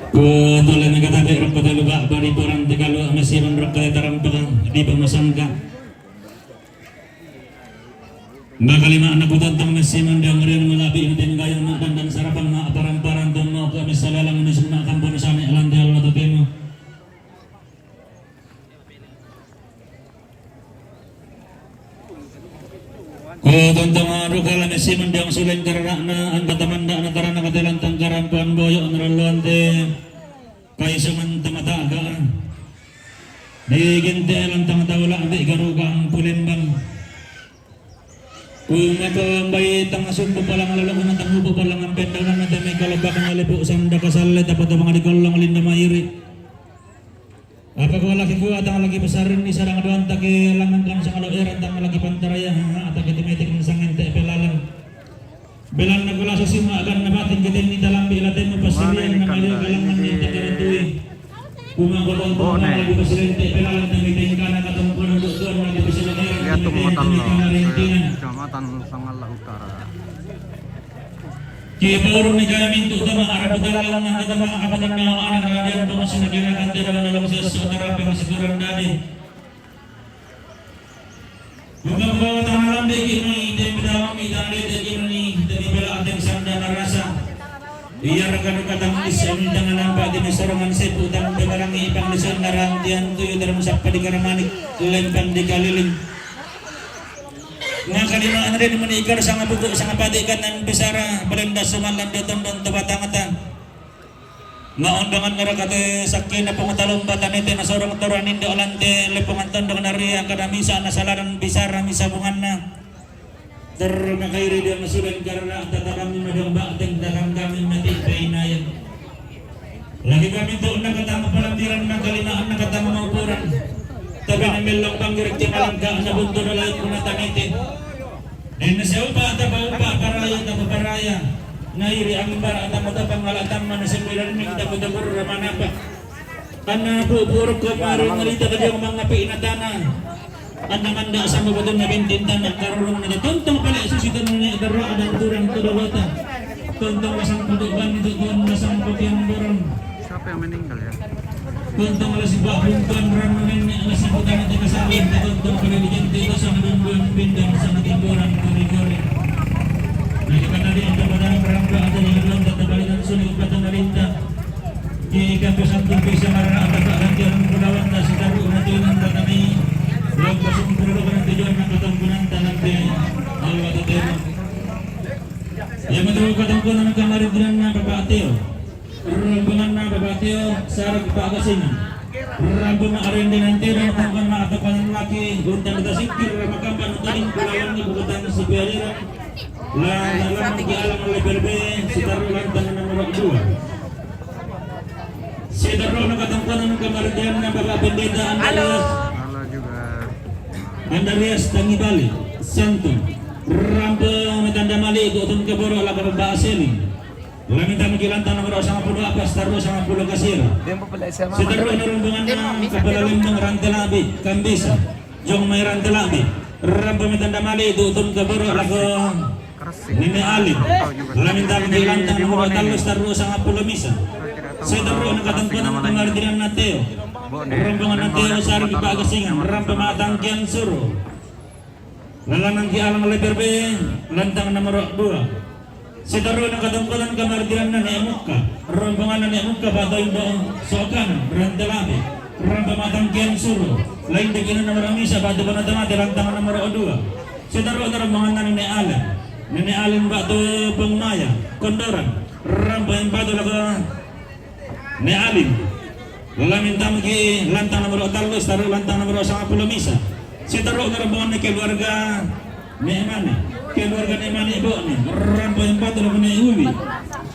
Ko tole mega tabe rokko telu ba bari torang te kalu mesiman rokko te tarampaka di pamasangka. Makalima anak kutantang mesiman dang rian malabi inten gayang nak dandan sarapang nak parang-parang tong mau ke misalalang ni semak kampung sane lante Allah totemo. Ko tontong aru kala mesiman diang sulen karana angka tamanda na tarana katelan tangkarampuan boyo naralluan te kaisungan tamataga. Di gente lantang taula di garugang pulembang. Umako ambai tang sumbu palang lalu una tang ubu palang ampen dauna na temi kalabakan alipu sanda kasalle tapatu mangadi kollong linda mairi. Apa ko laki ku atang laki besarin ni sarang doan take lanang kan sangalo eran tang laki pantaraya ha atake temetik sangen te pelalang. Belan na kula sosima agan na bating gede ni talambi latemu pasirian na mali galang na ni tegaran tui. Kuma ko tong tong lagi pasirian te pelalang tang gede kana katong kono doan lagi pasirian eran tang gede ni kana rintinan. Kecamatan Sangala Utara. Ki paurung ni kaya mintu tama arah putalang na tama arah putalang na ana radian tama sina kira kan tera na lama sesa tara pe masih kurang dadi. Buka bawa tanah lambe ki mai dan bedawang mi dan lete ki mai dan bela ateng sanda narasa. Iya raka raka tang isi amin tangan nampak di mesorongan sepu tang dengarangi ipang di sanda rantian tuyu dalam sapa di karamani lempang di kaliling. Nga kalima andre ni mani ikar sanga buku sanga pati kan nang bisara balenda suman landa tondon tobatangata. Nga ondangan nga rakate sakke na pongotalomba tanete na sorong toran indo alante lepongan tondong na ria kada misa na salaran bisara misa bunganna. Ter makairi dia masudan karena tatakan madang bakteng takang kami mati painayan. Lagi kami tu na katama palambiran na kalima na katama maupuran. Tapi na melong panggirik ti malangka na buntu na lain kuna tanete. Dina siya upa tapa upa paraya tapa paraya. Na iri ang bara tama tapa ngala tama na sembilan ming tapa tapa ramanapa. Ana pupur ko maru ngalita ka dia mangapi na tana. Ana manda sama betul na bintin tana karurung na tontong pale susi tana ni dara ada turang tu dawata. Tontong masang kudu ban itu tuan masang pakian borong. Siapa yang meninggal ya? Tontong ala si ba puntuan ran nene ala si putana teka salin tontong pale di jente itu sama dun buan bindang sama timboran kori kori. Ate di Irlanda tabalinan suni upatan nalinta. Di kampisan tumpisa marana ata ka gantian kulawan na si Taru na tuinan tatami. Lawan pasung puluh na tujuan na katangkunan tanang te. Alwa tatero. Ya matro katangkunan kamari dinan na Papa Teo. Rombongan na Papa Teo, sarag pagasingan. Rombongan aren dinan te, dan tangkunan na atapanan laki, guntan kita singkir, ramakampan, taling kulawan ni bukatan si Pialiran. La, la, la, di alam oleh berbe, si Taru lantang nomor dua. Si Taru na katangkunan kamari dinan na Bapak Pendeta Andreas. Halo juga. Andreas Tangibali, Santo. Rampe metanda mali, dutun keboro, la kebaba aseli. La minta miki lantang nomor sanga puluh apa, si Taru sanga puluh kasir. Dia mau pelai sama. Si Taru na rombongan na, kepala lembang rantelabi, kambisa. Jong mai rantelabi. Rampe metanda mali, dutun keboro, la ke Nene Alin. La minta miki lantang nomor talu, si Taru sanga puluh misa. Si Taru na katangkunan kamari dinan na Teo. Rombongan na Teo sari di pagasingan. Rampe matang kian suru. Lalanang ki alang leber be, lantang nomor dua. Si Taru na katangkunan kamari dinan na Nek Muka. Rombongan na Nek Muka, batoin bo, sokan, rantelabi. Rampe matang kian suru. Lain de kina nomor misa, batu bona tama, lantang nomor dua. Si Taru na rombongan na Nene Alin. Nene Alin batu pengmaya, kondoran. Rampe batu laga Ne Alin. Lamin tamgi lantang nomor talu, si Taru lantang nomor sanga puluh misa. Si Taru na rombongan ne keluarga Ne Mane. Keluarga Ne Mane bo ne. Rampe empat lagu Ne Uli.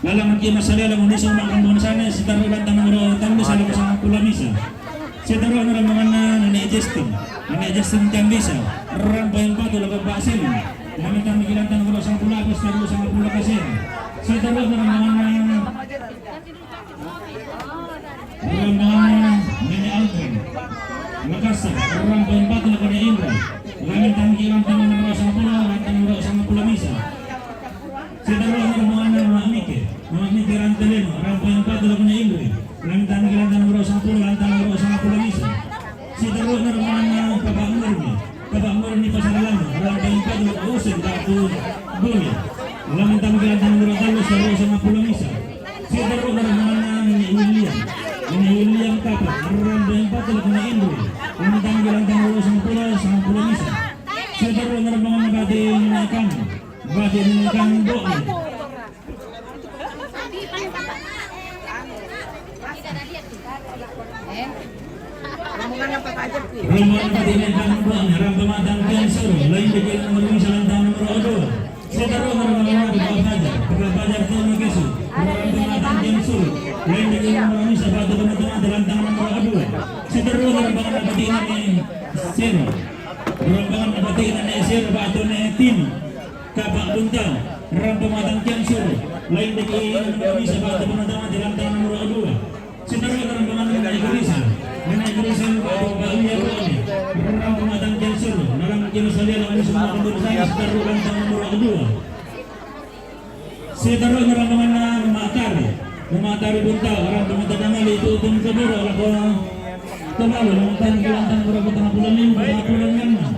Lalang ki masalah lagu ne sama kampung sana, si Taru lantang nomor talu, sanga puluh misa. Si Taru na rombongan ne Justin. Ne Justin Tambisa. Rampe empat lagu Pak Sim. Lamin tamgi lantang nomor sanga puluh, si Taru sanga puluh kasih. Si Taru na rombongan ne Rombongan Nene Alvin. Makassar, rampe empat lagu Ne Indra. Lamin tamgi lantang nomor sanga puluh, lantang nomor sanga puluh misa. Si Taru na rombongan Mak Mike. Mak Mike Ranteleno, rampe empat lagu Ne Indra. Lamin tamgi lantang nomor sanga puluh, lantang nomor sanga puluh misa. Si Taru na rombongan Papa Murni. Papa Murni Pasar Lama, rampe empat lagu Usen, batu buli. Lamin tamgi lantang nomor talu, si Taru sanga puluh misa. Si Taru na rombongan Nene William. Nene William Kapa, rampe empat lagu Ne Indra. Lamin tamgi lantang nomor sanga puluh, sanga puluh misa. Si Taru na rombongan Bati Nene Kami. Bati Nene Kami bo ne. Rombongan Bati Nene Kami bo ne, rampe matang kian suru, lain de kina nomor misa lantang nomor dua. Si Taru na rombongan Papa Fajar, Papa Fajar Tono Kesu, rampe matang kian suru, lain de kina nomor misa, batu bona tama, lantang nomor dua. Si Taru na rombongan Bati Nene Sero, rombongan Bati Nene Sero, batu Ne Tini. Kapa Buntang, rampe matang kian suru, lain de kina nomor misa, batu bona tama, lantang nomor dua. Si Taru na rombongan Nene Grisel, Nene Grisel, batu Balia bo ne, rampe matang kian suru, dalam kilo salia lawan semua penduduk saya, si Taru lantang nomor dua. Si Taru na rombongan Mak Tari, Mak Tari Buntang, rampe matang mali, dutun keboro, lagu Tabalu, lantang, lantang berapa tengah bulan lima, tengah bulan enam.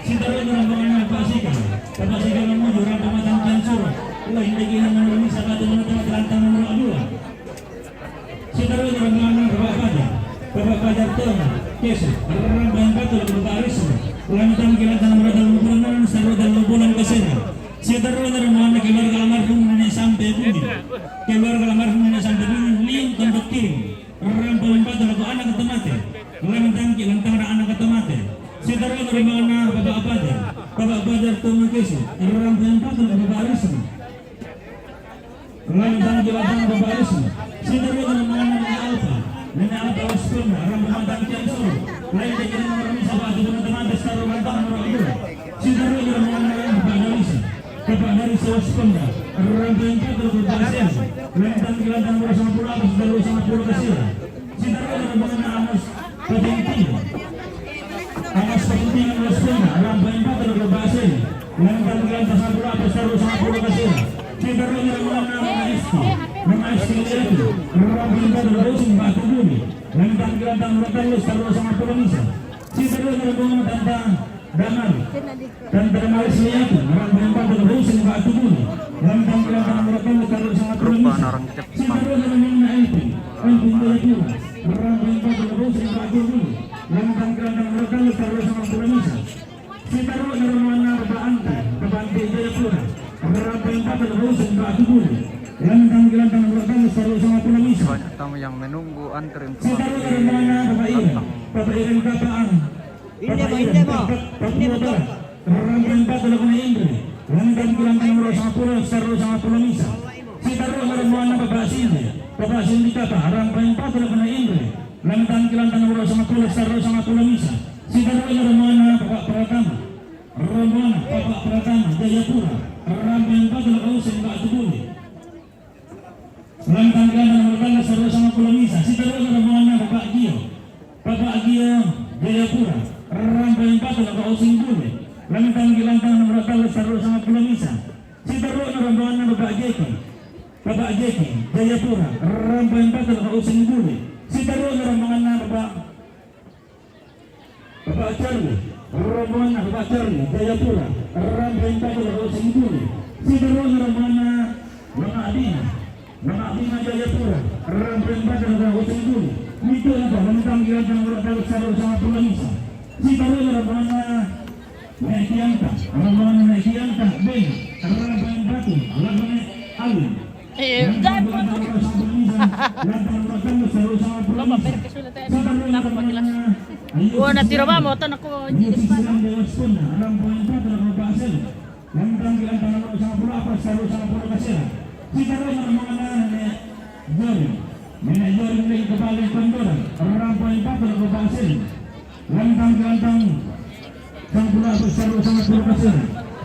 Si Taru na rombongan Pak Sika. Bapak Sika menuju rampe matang kian suru. Lain de kina nomor misa, batu bona tama, lantang nomor dua. Si Taru na rombongan Bapak Fajar. Bapak Fajar Tono Kesu. Rampe empat lagu Bapak Risma. Lamin tamgi lantang nomor talu, bulan enam, si Taru talu bulan kasera. Si Taru na rombongan keluarga almarhum Nene Sampe Bumi. Keluarga almarhum Nene Sampe Bumi, Liung Tondok Kiring. Rampe empat lagu Anak Ketemate. Lamin tamgi lantang Anak Ketemate. Si Taru na rombongan Bapak Fajar. Bapak Fajar Tono Kesu. Rampe empat lagu Bapak Risma. Lamin tamgi lantang Bapak Risma. Si Taru na rombongan Nene Alfa. Nene Alfa Wasponda, rampe matang kian suru. Lain de kina nomor misa, batu bona tama, si Taru lantang nomor dua. Si Taru na rombongan Bapak Darisa. Bapak Darisa Wasponda, rampe empat lagu Bapak Sel. Lamin tamgi lantang nomor sanga puluh, si Taru sanga puluh kasera. Si Taru na rombongan Amos Patinting. Amas Patinting, Amas Pena, rampe empat lagu Basel. Lamin tamgi lantang sanga puluh, si Taru sanga puluh kasera. Si Taru na rombongan Mama Esti. Mama Esti Liatu, rampe empat lagu Using Batu Bumi. Lamin tamgi lantang nomor talu, si Taru sanga puluh misa. Si Taru na rombongan Tanta Damar. Tanta Damar Esti Liatu, rampe empat lagu Using Batu Bumi. Lamin tamgi lantang nomor talu, si Taru Orang kita Sitaru na romoanna Elvin, Elvin Jayapura, rarambang battle raka usen ba'tu bulu, lantang ke lantang nomor tallu, sitaru sanga pulo misa. Sitaru na romoanna Bapak Ante, Bapak Ante Jayapura, rarambang battle raka usen ba'tu bulu, lantang ke lantang nomor tallu, sitaru sanga pulo misa. Banyak tamu yang menunggu antri untuk Sitaru na romoanna Bapak Iren, Bapak Iren Kapaan. Inde mo, inde mo. Inde mo, Bapak. Rarambang battle raka usen bulu, lantang ke lantang nomor sanga pulo, sitaru sanga pulo misa. Sitaru na romoanna Bapak Sindi, Bapak Sindi Kapaan, rarambang battle raka usen bulu, lantang ke lantang nomor sanga pulo, sitaru sanga pulo misa. Sitaru na romoanna Bapak Pratama, romoanna Bapak Pratama Jayapura, rarambang battle raka usen ba'tu bulu, lantang ke lantang nomor tallu, sitaru sanga pulo misa. Sitaru na romoanna Bapak Gio, Bapak Gio Jayapura, rarambang battle raka usen bulu, lantang ke lantang nomor tallu, sitaru sanga pulo misa. Sitaru na romoanna Bapak Jeki, Bapak Jeki Jayapura, rarambang battle raka usen bulu. Sitaru na romoanna Bapak Bapak Charlie, romoanna Bapak Charlie Jayapura, rarambang battle raka usen bulu. Sitaru na romoanna Mama Adina, Mama Adina Jayapura, rarambang battle raka usen bulu. Mitu na to, lantang ke lantang nomor tallu, sitaru sanga pulo misa. Sitaru na romoanna Nek Kianta, romoanna Nek Kianta, Ben, rarambang battle raka usen bulu. Eh, dai, bukan. Lo ma perché sulle te, non la può dire. Buona, ti rovamo, tanto con i risparmi. Lantang ke lantang nomor sanga pulo, sitaru sanga pulo misa. Sitaru na romoanna Nenek Jori, Nenek Jori Lingkobali Kondoran, rarambang battle raka usen bulu. Lantang ke lantang sanga pulo, sitaru sanga pulo misa.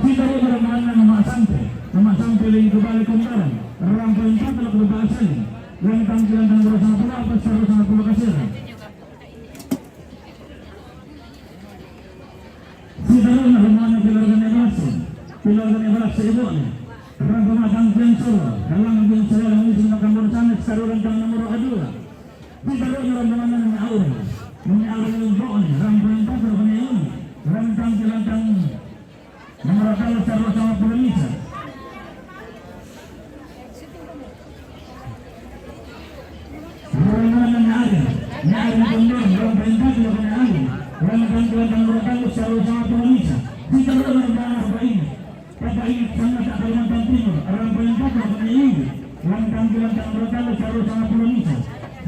Sitaru na romoanna Mama Sampe, Mama Sampe Lingkobali Kondoran, rarambang battle raka usen bulu, lantang ke lantang nomor sanga pulo, sitaru sanga pulo misa. Sitaru na romoanna keluarga Nebaso, keluarga Nebaso ibu ni. Rarambang battle raka usen bulu, dalam usen bulu, dalam usen bulu, kamu sana, sitaru lantang nomor dua. Sitaru na romoanna Nenek Aurel, Nenek Aurel Lingkobali, rarambang battle raka usen bulu, lantang ke lantang nomor tallu, sitaru sanga pulo misa. Romoanna Nenek Aurel, Nenek Aurel Kondoran, rarambang battle raka usen bulu, lantang ke lantang nomor tallu, sitaru sanga pulo misa. Sitaru na romoanna Bapak Ini, Bapak Ini, Sangata Kalimantan Timur, rarambang battle raka usen bulu, lantang ke lantang nomor tallu, sitaru sanga pulo misa.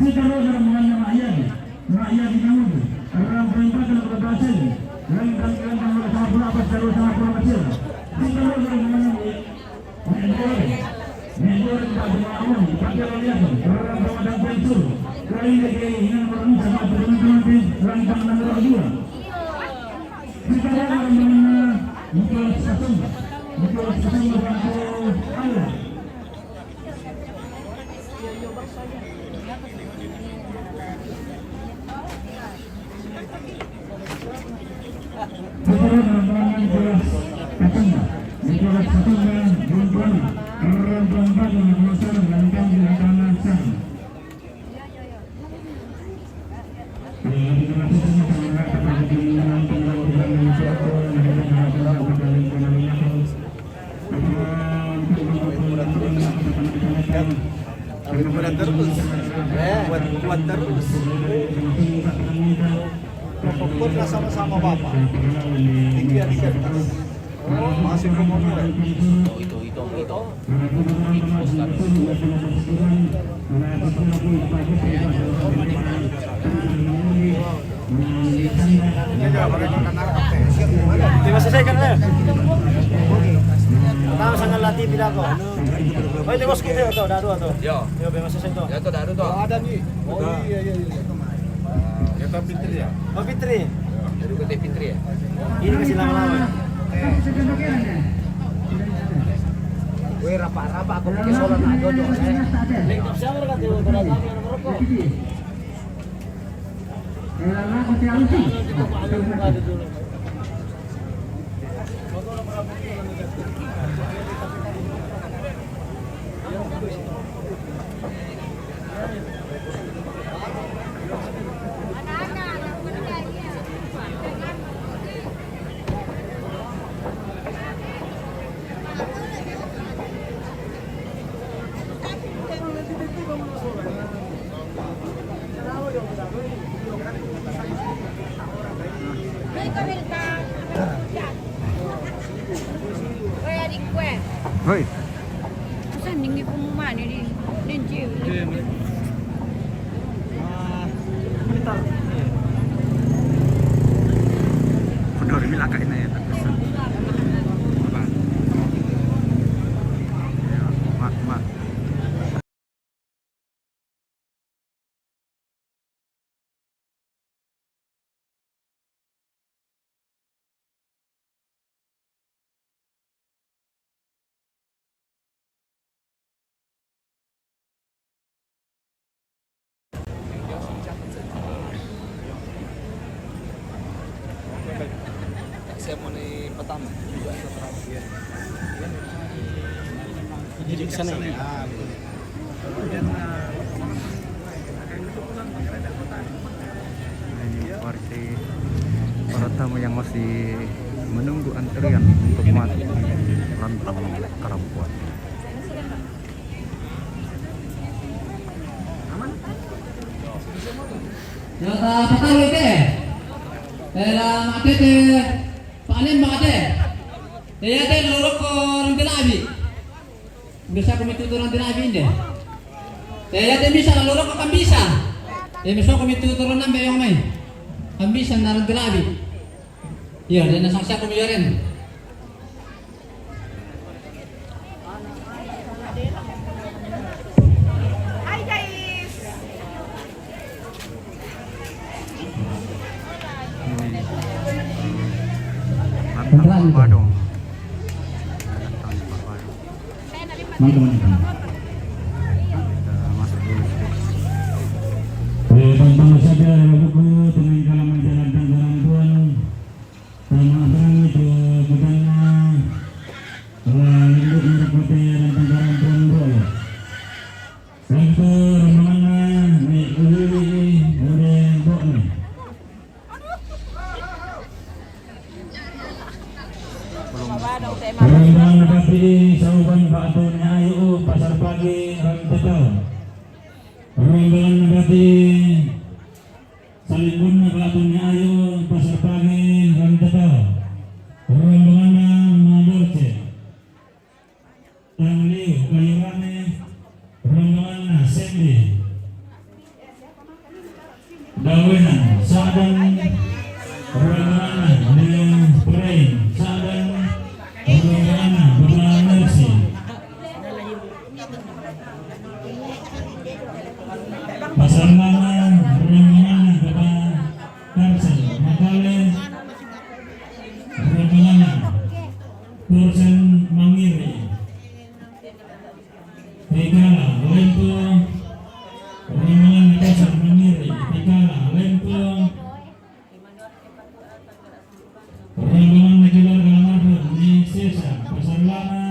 Sitaru na romoanna Mak Yadi, Mak Yadi Naudi, rarambang battle raka usen bulu, lantang ke lantang nomor sanga pulo, sitaru sanga pulo misa. Sitaru na romoanna Nek Dore, Nek Dore Pak Jemaah Awan, Pak Jemaah Yasin, rarambang battle raka usen bulu. Kali ini ke ini nomor sanga pulo misa, lantang nomor dua. Sitaru na romoanna Nicholas Kasumba, Nicholas Kasumba, Batu Allah. Sitaru na romoanna Nicholas Kasumba, Nicholas Kasumba, Batu Allah, rarambang battle raka usen bulu, lantang ke lantang nomor sanga. Kuat, kuat terus. Eh, kuat, kuat terus. Pokoknya sama-sama Bapak. Tinggi, tinggi terus. Masih pokoknya. Itu, itu, itu, itu. Terima kasih kan, eh. Tahu sangat latih tidak kok. Oh, itu bos kita tuh, dah dua tuh. Yo. Yo, terima kasih tuh. Ya, tuh, dah dua tuh. Oh, ada nih. Oh, iya, iya, iya. Kita Fitri ya? Oh, Fitri. Jadi gue Fitri ya? Ini masih lama-lama. Gue rapa-rapa, aku pakai solar, nah, jojo, eh. Siapa kata lu, pada kami yang merokok? Hoi. Sanding ni pengumuman ini. Ninja. Peduli milaka ini ya, tak kesan. Apa? Ya, mak, mak. Seremoni pertama. Jadi ke sana ya? Ini seperti para tamu yang masih menunggu antrian untuk masuk di rantang Karampuan. Ya, ta, patalu te. Ela mate te. Panen mate. Ya, te loroko rantelabi. Bisa ko mitu turun tinabi inde. Eh, ya te bisa loroko kan bisa. Eh, bisa ko mitu turun nambe yang mai. Kan bisa naran tinabi. Iya, dan saksi aku miyarin. Hai, guys. Mantap, Pak Badung. Mantap, mantap. Kita masuk dulu sedikit. Eh, teman-teman, saya kira ada buku, teman kalangan jalan dan jalan tuan. Sama abang itu, bukannya, wah, induk merah putih dan tentara tuan, bro, ya. Satu rombongan ni, uli, uli, uli, bok ni. Rombongan Bati, Sauban, Batu ni, ayu, Pasar Pagi, Ranteto. Rombongan Bati, Salimbun, Batu ni, ayu, Pasar Pagi, Ranteto. Rombongan Madolce. Tangliu, Kayurane, rombonganna Sendi. Dawenan, Sadang, rombonganna Leon Purain, Sadang, rombonganna Bapa Mersi. Pasar Lama, rombonganna Bapa Karsel, Makale, rombonganna Kursen Mangiri. Tikala, Lempo, rombongan Makassar Mangiri, Tikala, Lempo, rombongan keluarga almarhum ni Sesa, Pasar Lama,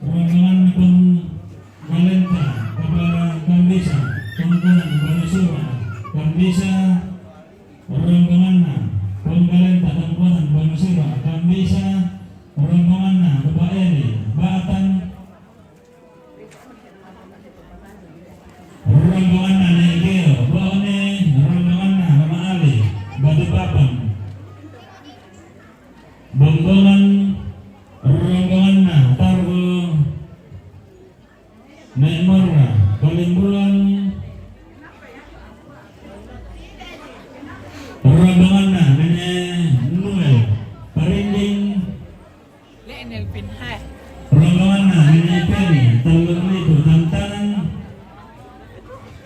rombongan Penggalenta, Kepala Kambisa, Tongkonan, Bani Sura, Kambisa, rombonganna, Penggalenta, Tongkonan, Bani Sura, Kambisa, rombonganna, Bapak Eli, Batan, rombonganna Negeo, Bone, rombonganna Mama Ali, Balikpapan. Bombongan, rombonganna Tarbo, Nek Morra, Kalimbulan, rombonganna Nene Noel, Parinding, rombonganna Nene Peni, Tallung Lipu, Tantanan,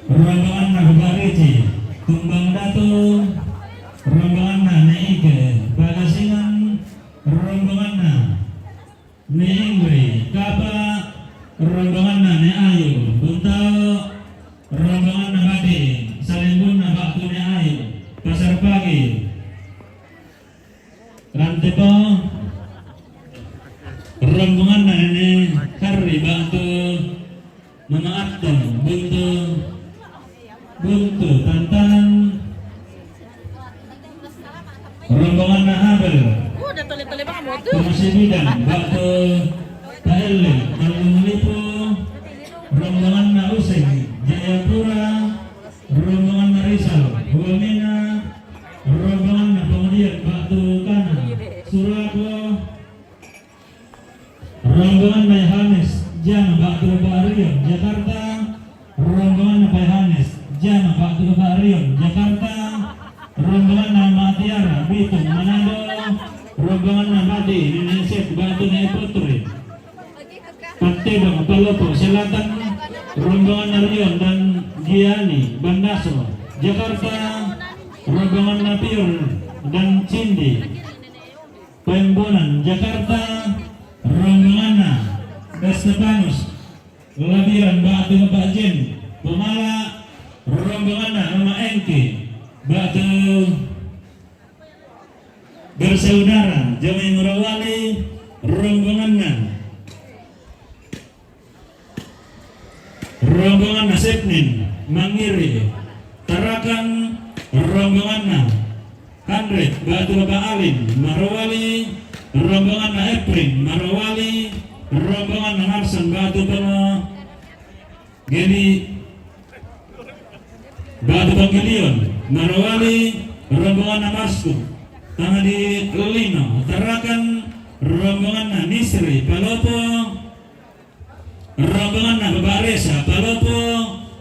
rombonganna Bapak Ricci, Tumbang Datu, rombonganna Nene Ike, Pagasingan, rombonganna Nene Ingri, Kapa, rombonganna Nene Ayu, Buntao, rombonganna Bati, Salimbunna Batu Nene Ayu, Pasar Pagi. Rantepo, rombonganna Nene Karri, Batu Mama Atto, Buntu, Buntu Tantanan, rombonganna Abel, Pemasi Bidang, Batu Taelle, Tallung Lipu, rombonganna Useng, Jayapura, rombonganna Rizal, Wamena, rombonganna Pangadian, Batu Kana, Surago, rombonganna Yohanes, Jama batu Bapak Rion, Jakarta. Rombonganna Pak Yohanes. Jama batu Bapak Rion, Jakarta. Rombonganna Mama Tiara, Bitung, Manado. Rombonganna Made, Nenek Sep, batu Nenek Putri. Pattebang, Palopo Selatan. Rombonganna Rion dan Giani, Bandaso, Jakarta. Rombonganna Piur dan Cindy, Paimbonan, Jakarta. Rombonganna Estefanus, Labiran, batu Bapak Jen, Pemala. Rombonganna Mama Engke, batu Bersaudara, Jamai Morowali. Rombonganna Rombonganna Sepnin, Mangiri. Tarakan. Rombonganna Handret, batu Bapak Alin, Morowali. Rombonganna Eprin, Morowali. Rombonganna Marsan, batu Pema Geli, batu Pangelion, Morowali. Rombonganna Masku, tama di Lino, Tarakan. Rombonganna Nisri, Palopo. Rombonganna Bapak Resa, Palopo.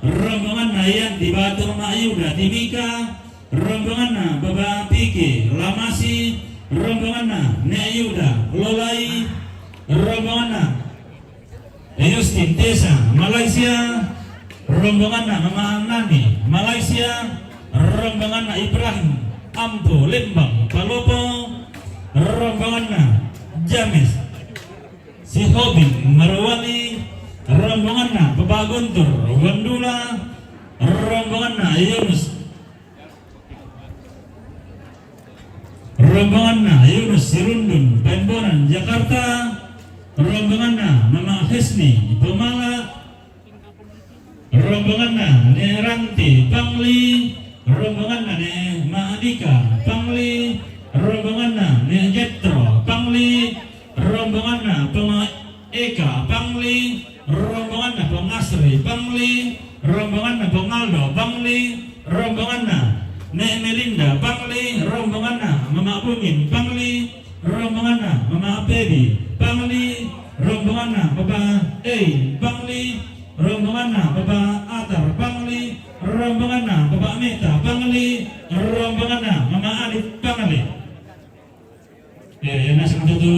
Rombonganna Yanti, batu Mak Yuda, Timika. Rombonganna Bapak Pike, Lamasi. Rombonganna Nek Yuda, Lolai. Rombonganna Justin, Tesa, Malaysia. Rombonganna Mama Nani, Malaysia. Rombonganna Ibrahim Ampo, Lembang, Palopo. Rombonganna James Sihobing, Morowali. Rombonganna Bapak Guntur, Wandula. Rombonganna Yunus Rombonganna Yunus Sirundun, Paimbonan, Jakarta. Rombonganna Mama Hesni, Pemala. Rombonganna Nek Ranti, Pangli. Rombonganna Nek Madika, Pangli. Rombonganna Nek Jetro, Pangli. Rombonganna Pema Eka, Pangli. Rombonganna Pengasri, Pangli. Rombonganna Pengaldo, Pangli. Rombonganna Nek Melinda, Pangli. Rombonganna Mama Bungin, Pangli. Rombonganna Mama Pedi, Pangli. Rombonganna Papa Ei, Pangli. Rombonganna Papa Atar, Pangli. Rombonganna Papa Meta, Pangli. Rombonganna Mama Adit, Pangli. Ya, ya, nasa katutu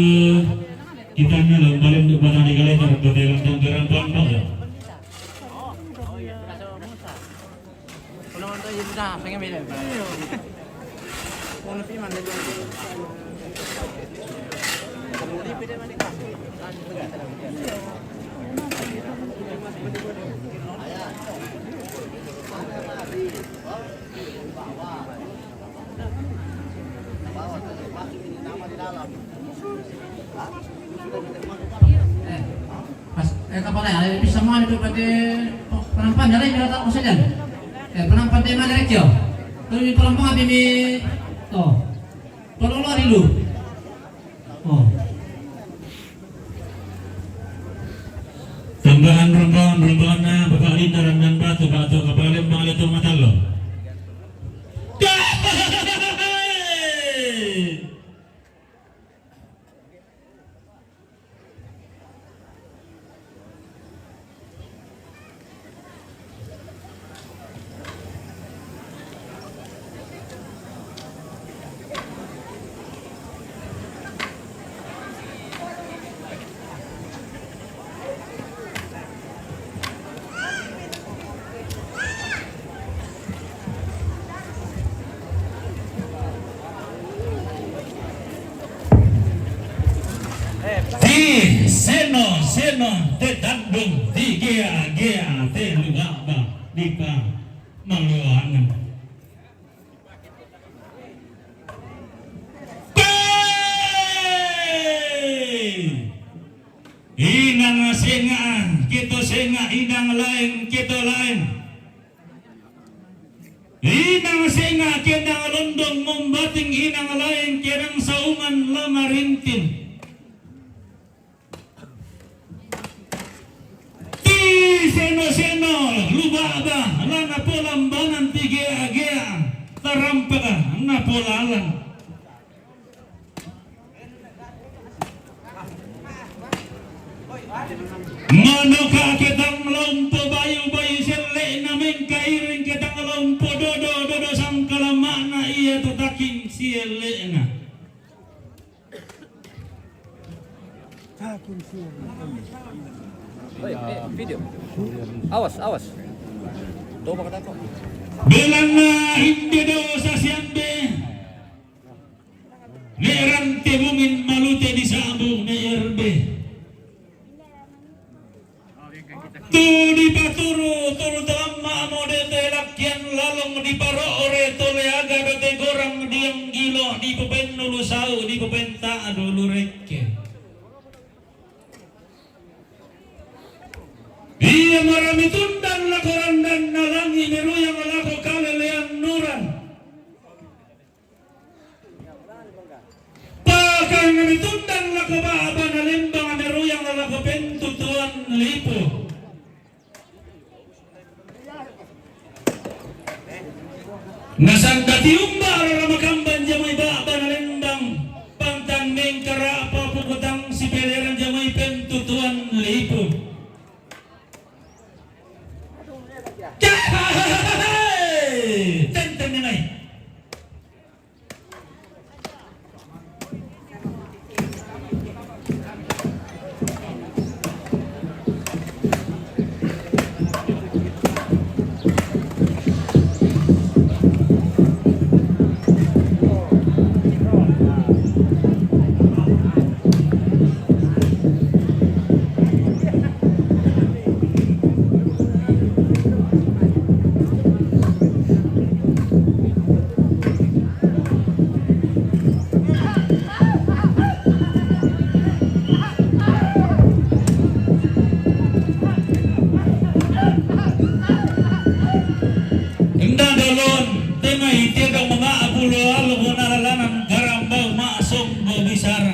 kita na lombalin untuk batang di kalender, untuk dalam tampilan pondok, ya. Eh, pas, eh, kapala, eh, bisa mo itu berarti penampan dari kita tak maksudnya. Eh, penampan dari mana, Rek, yo? Tuh, di penampan apa ini? Tuh. Tolong lu, Ari, lu. Oh. Tambahan rombongan, rombonganna Bapak Linda Randan Batu, Batu Kapalembang, Letung Matalo. Ti seno-seno te tandung, ti gea-gea te lugaba dipa maluangan. Inang senga, kito senga, inang laeng, kito laeng. Inang senga, kendang londong, mombating inang laeng, kendang saungan, lamarintin. Ti seno-seno, lubaba, lana polambanan, ti gea-gea, tarampaka, napolalan. Manoka' ketang lompo bayu, bayu sielle'na, mengkairing ketang lompo dodo, dodo sangkalamma'na, iato taking sielle'na. Taking sielle'na. Oi, eh, video. Awas, awas. Coba kata kok. Belanna inde dosa siambe. Me' rante bungin malute disa'bu me' erbe. Tu dipaturu, turu to amma'mo de' te lakkian lalong diparo're tole aga do tegorang dianggilo dipopennulu sau dipopenta'du lurekke. Ia mara mitundang lako randanna langi' meruyang lako kalelean nuran. Pakanna mitundang lako ba'bana lembang meruyang lako pentutuan lipu. Nasanda tiumba rara makamban jamai ba'bana lembang, pantang mengkara' papukutang sipeleran jamai pentutuan lipu. Tenten ni mai. Enda dolon, temai tedong ma'bulo alo bona lalanan garambau ma'sombo bisara.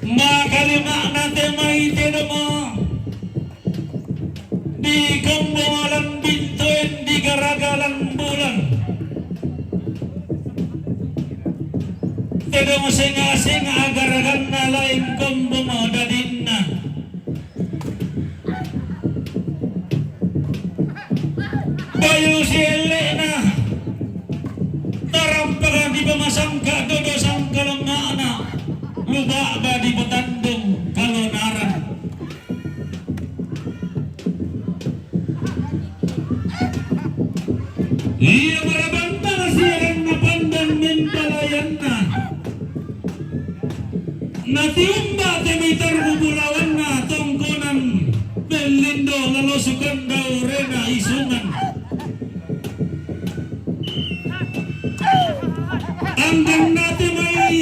Makalima'na temai tedong di kombongan bintoen di garagalan bulan. Tedong senga'-senga' garaganna laing kombong dadinna. Bayu sielle'na tarampakan dipamasangka' dodo sangkalamma'na, lu ba'ba dipatandung kalonaran. Ia marabantang siaranna pandang mempalayanna. Natiumba te mitar bubulawanna tongkonan bellindo lalo sukandau rena isungan. Angganna te mai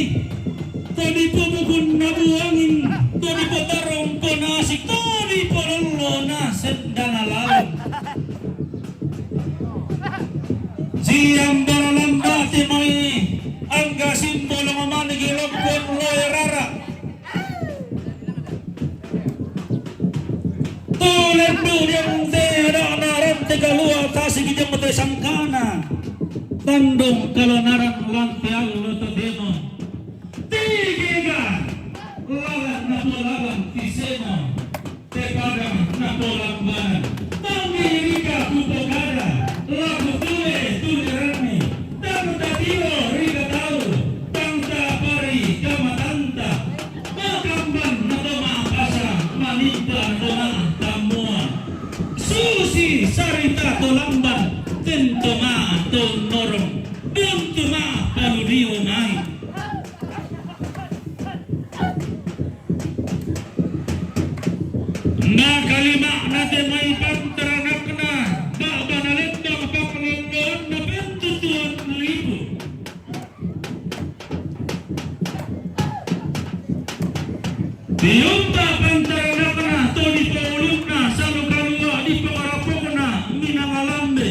to dipomukun nabuangin, to dipotarong ponasik, to dipolollo nasendana lalong. Siang baralang bate mai angga simbolo mamanigi lokkon loe rara. Tulendu diang te ada'na rante kalua tasigi jemma te sangkana. Tandung kalonaran lante allo to demo. Tigega lalang na polalang tiseno. Te padang napolambanan. Tanggi rika kupogada, laku tule tule ranni. Tang tatilo rika tau, tang tapari kamatanta. Makamban nato ma'pasa, manimpa nato ma'tammuan. Susi sarita to lamban, tento ma'to norong. Buntu ma'paludiu mai. Nakalima'na te mai pantaranakna, ba'bana lembang panglolloanna pentutuan lipu. Tiumba pantaranakna to dipaulunna salu kalua' dipamarapokna minangalambe.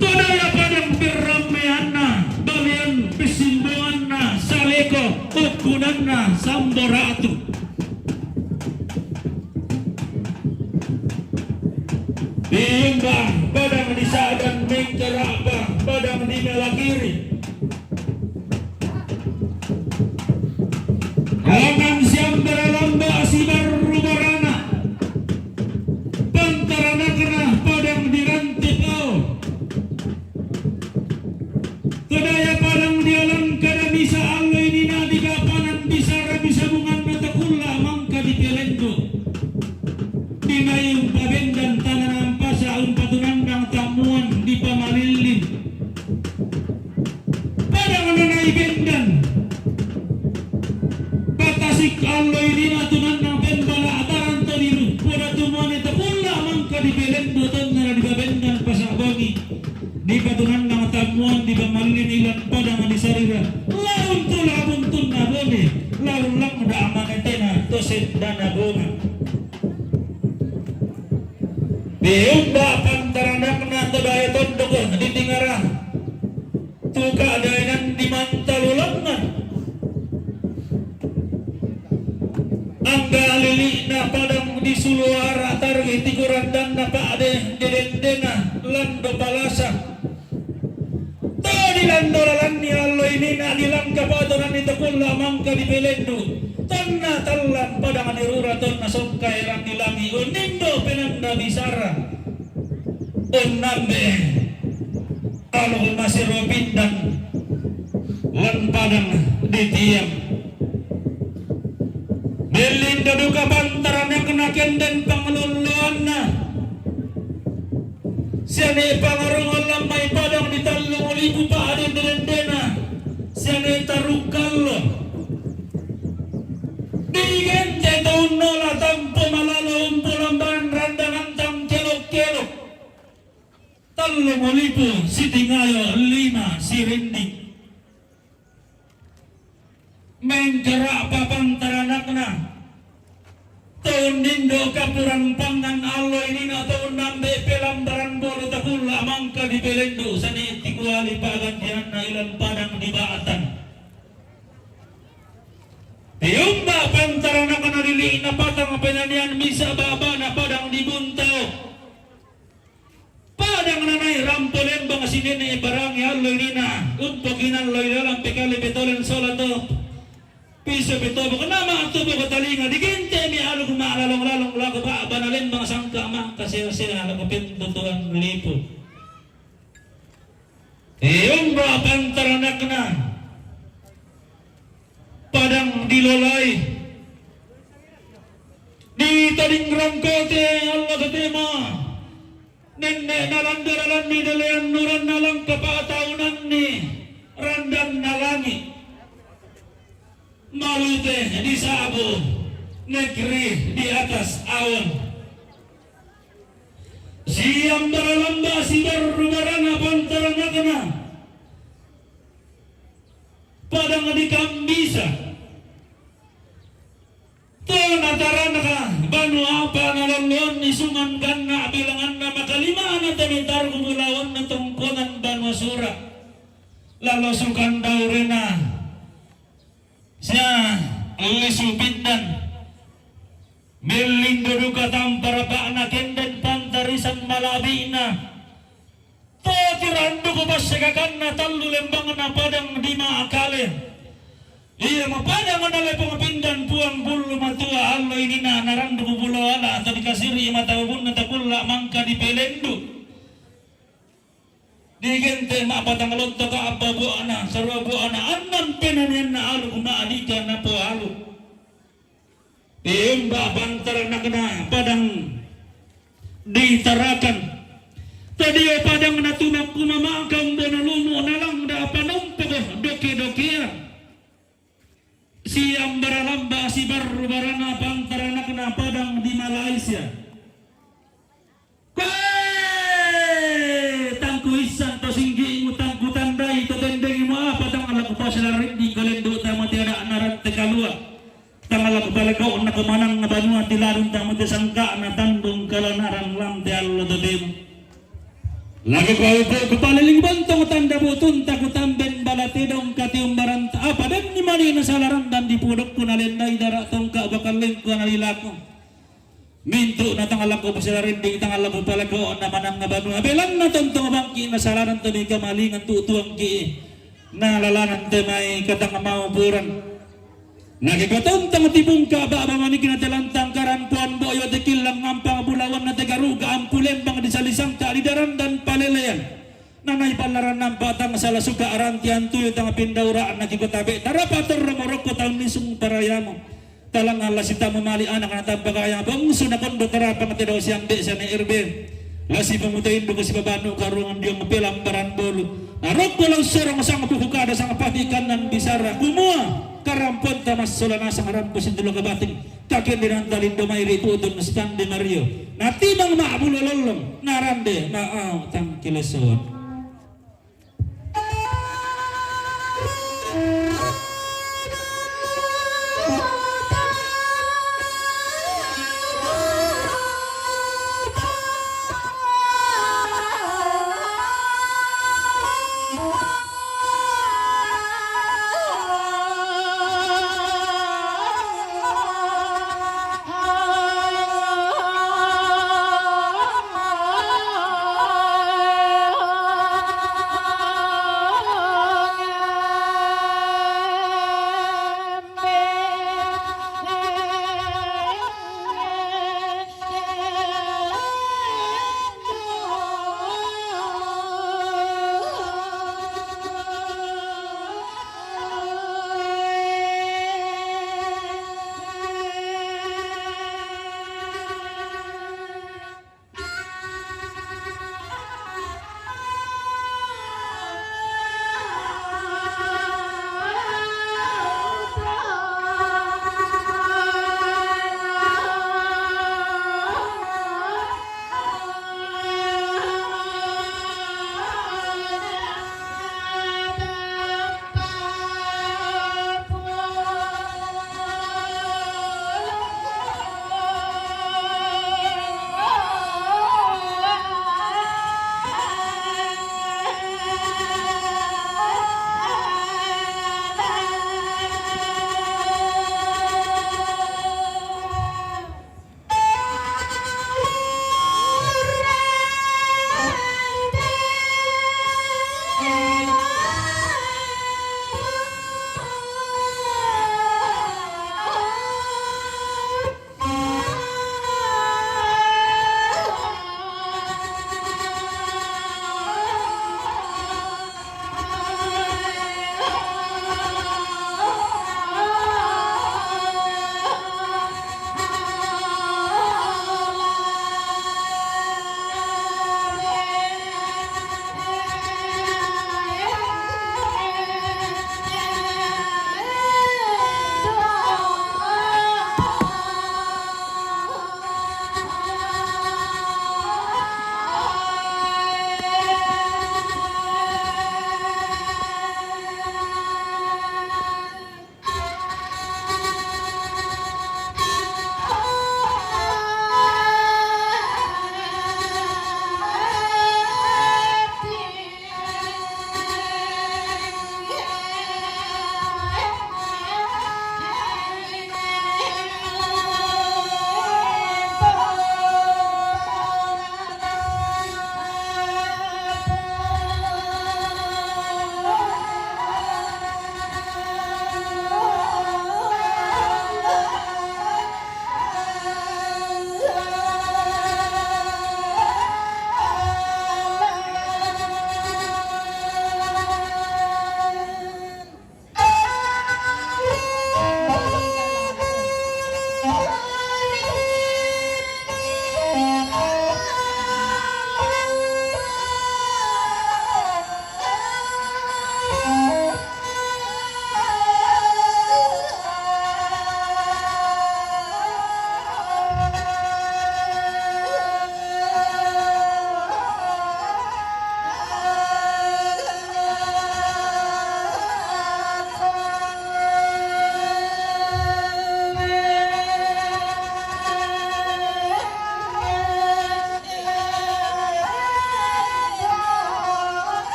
Todaya padang perrammeanna, balean pessimbonganna, saleko ukkunanna samboratu. Diimbang padang di Sa'dan mengkara'pa padang di Melakiri. Allo inina tunannang pembala'taran to diru, poda tu muane to kulla' mangka dipelendu tonna dipabendan pasa' bongi. Dipatunannang tammuan dipamallini lan padang disarira. Laun tu la buntunna bone, laun langda' manetena to sendana bonga. Diumba' pantaranakna to dae tondok di Tingara. Tu ka'dainan di Mantalulangngan. Angga lili'na padang di Suluara targi tikurandanna pa'de dedendena lando palasa. To dilando lalanni allo inina dilangka patonanni to kulla' mangka dipelendu. Tonna tallang padang dirura tonna songkae ranni langi' unnindo penanda bisara. Unnambe aluk masiro pindan lan padang di tiang. Bellinda duka pantaranakna kenden panglolloanna. Siane pangarungan lan mai padang di Tallung Lipu pa'de dedendena. Siane tarukkallo. Digente to unnola tampo malalo umpolambaran randangantang kelok-kelok. Tallung Lipu sitingayo lima sirinding. Mengkara'pa pantaranakna. To unnindo kapuran pangngan allo inina to unnambe pelambaran bolu to kulla' mangka dipelendu sane tikuali pa'gantiananna ilan padang di Ba'tan. Tiumba' pantaranakna lili'na patang penanian misa' ba'bana padang di Buntao. Padang nanai rampo lembang sinene barangi allo inina, umpokinallo ilalang pekale petolen sola to. Piso petobo kenama tubo katalinga, digente'mi aluk ma'lalong-lalong lako ba'bana lembang sangka mangka sela-sela lako pentutuan Lipu. Tiumba' pantaranakna padang dilolai. Di tadingrang kote allo totemo. Nenne' nalanda lalanni dalean nuranna langka pa'taunanni randanna langi'. Malute di sa'bu negeri di atas awan. Siambara lamba sibarru barana pantaranakna. Padang di Kambisa. To nataranaka banua apa nalolloanni sungan ganna' bilanganna makalimana tamitargu bulawanna tongkonan banua sura'. Lalo sukan daurena sia lisu pindan. Melling do duka tampa rapa'na kenden pantarisan malabi'na. To tirandu kupassegakanna tallu lembangna padang di Ma'akale. Iya mapadang na lepong pindan Puang Bullu Matua allo inina narandu kubulo ala atau dikasiri mata ubunna takulla mangka dipelendu. Digente ma'patang lontoka abba buana, sarua buana, annang penanianna aluk ma'dika napoalu. Emba' pantaranakna padang ditarakan. Tadio padang natumakku mamaka umbona lumu nalangda panompoko doke-dokea. Siambara lamba sibarru barana pantaranakna padang di Malaysia. Koe tangku issan to singgi'mu, tangku tandai to tendengimu, apa tang laku pasala rinding kalendu tama tiada naran tekalua. Tang laku palekau na kemanang na banua tilarun tama te sangka na tandung kalanaran lam te allo totemu. Laku kau tu kepaliling bontong tanda butun taku tamben bala tedong katiumbaran ta apa dan ni mani na salaran dan di pudokku na lendai dara tongka bakal lengku na lilaku. Mintu' na tang laku pasala rinding, tang laku palekau na manang na banua. Belanna tontong bangki' na salaran to di kamalingan tu'tuangki' na lalanan te mai katang mauburan. Na kikatontong tibungka' ba'ba maniki na te lantang karan puan bo'yo te killang ngampang bulawan na te garuga ampu lembang di salisangka' di daran dan palelean. Nanai pallaran nampa' tang sala suka' rantian tuyu tang pindaura' na kiko tabe' tarapa torro morokko taun nisung parayamu. Talang alla sitamu mali' anak na tampa kaya bongsu na kondo tarapang te dau siambe' sane erbe. La sipamuta indu ko sipabanu karungan diong pelambaran bolu. Na rokko lau sorong sang buku kada sang pati kanan bisara kumua. Karamponta massola nasang rampo sindolo kabating. Kakendiranta lindo mai ri tu'tun Stande Mario. Natimang ma'bulo lollong, narande ma'au tangkileson.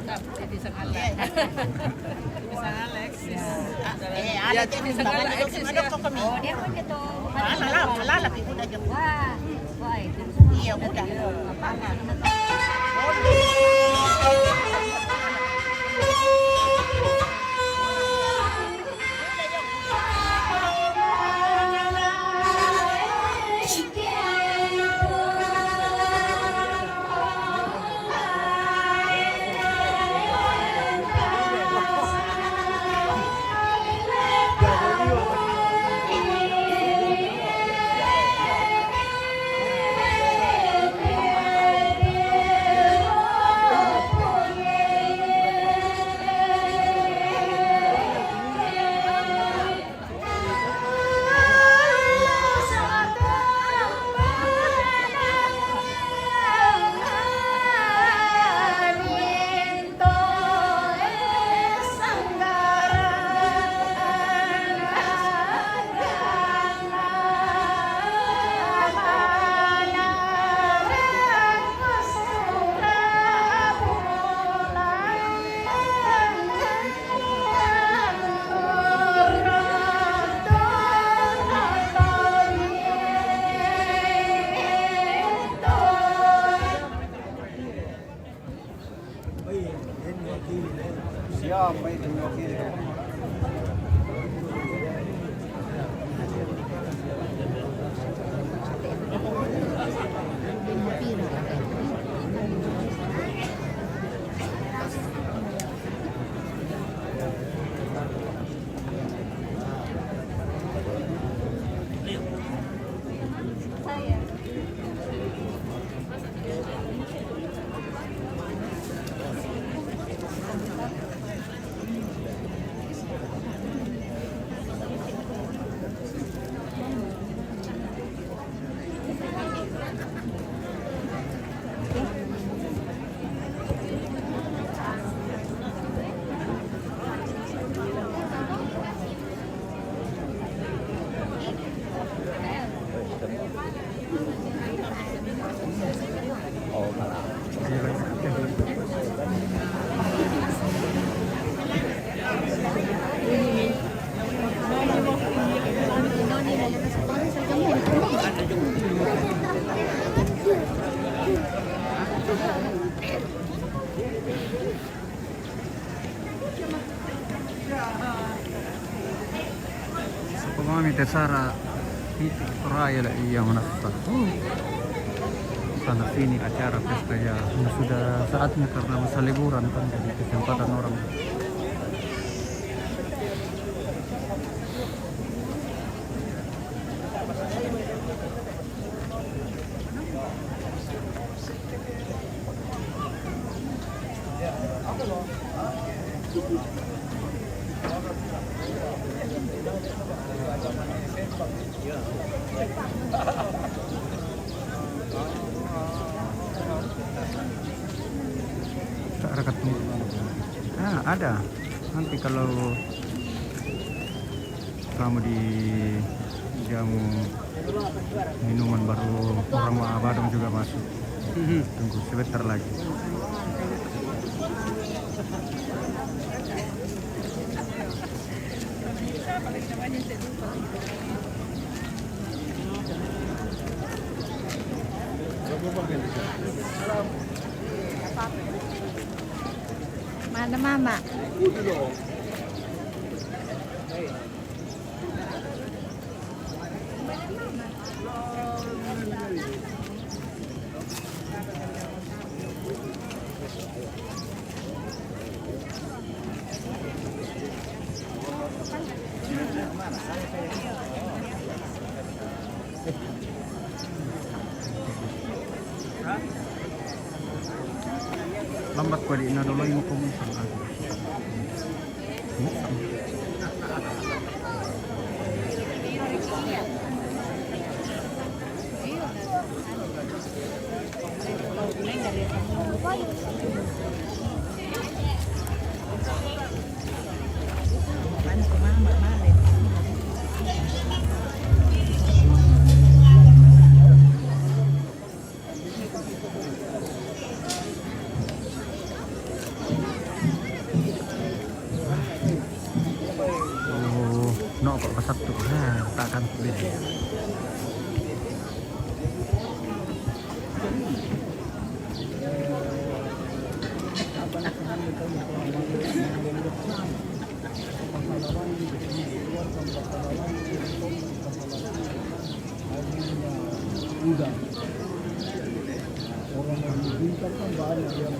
Iya. Bisa Alexis. Ah, eh, ada. Ya, tuh, bisa Alexis, ya. Oh, dia punya tuh. Ala, ala, ala, ala, pi udah jauh. Wah, wah, itu. Iya, udah. Apa? Sapa mami te Sara, itu raya la iya manassa. Sana sini acara pesta ya. Nah, sudah saatnya karena masa liburan kan, jadi kesempatan orang. Tak ada ketemu. Ah, ada. Nanti kalau kamu di jamu minuman baru orang Badung juga masuk. Mhm. Tunggu sebentar lagi. Mana mama? Lambat ko di na doloi mo ko mo. Pasattu, ha, takkan bede. Udah. Orang yang pintar kan banyak yang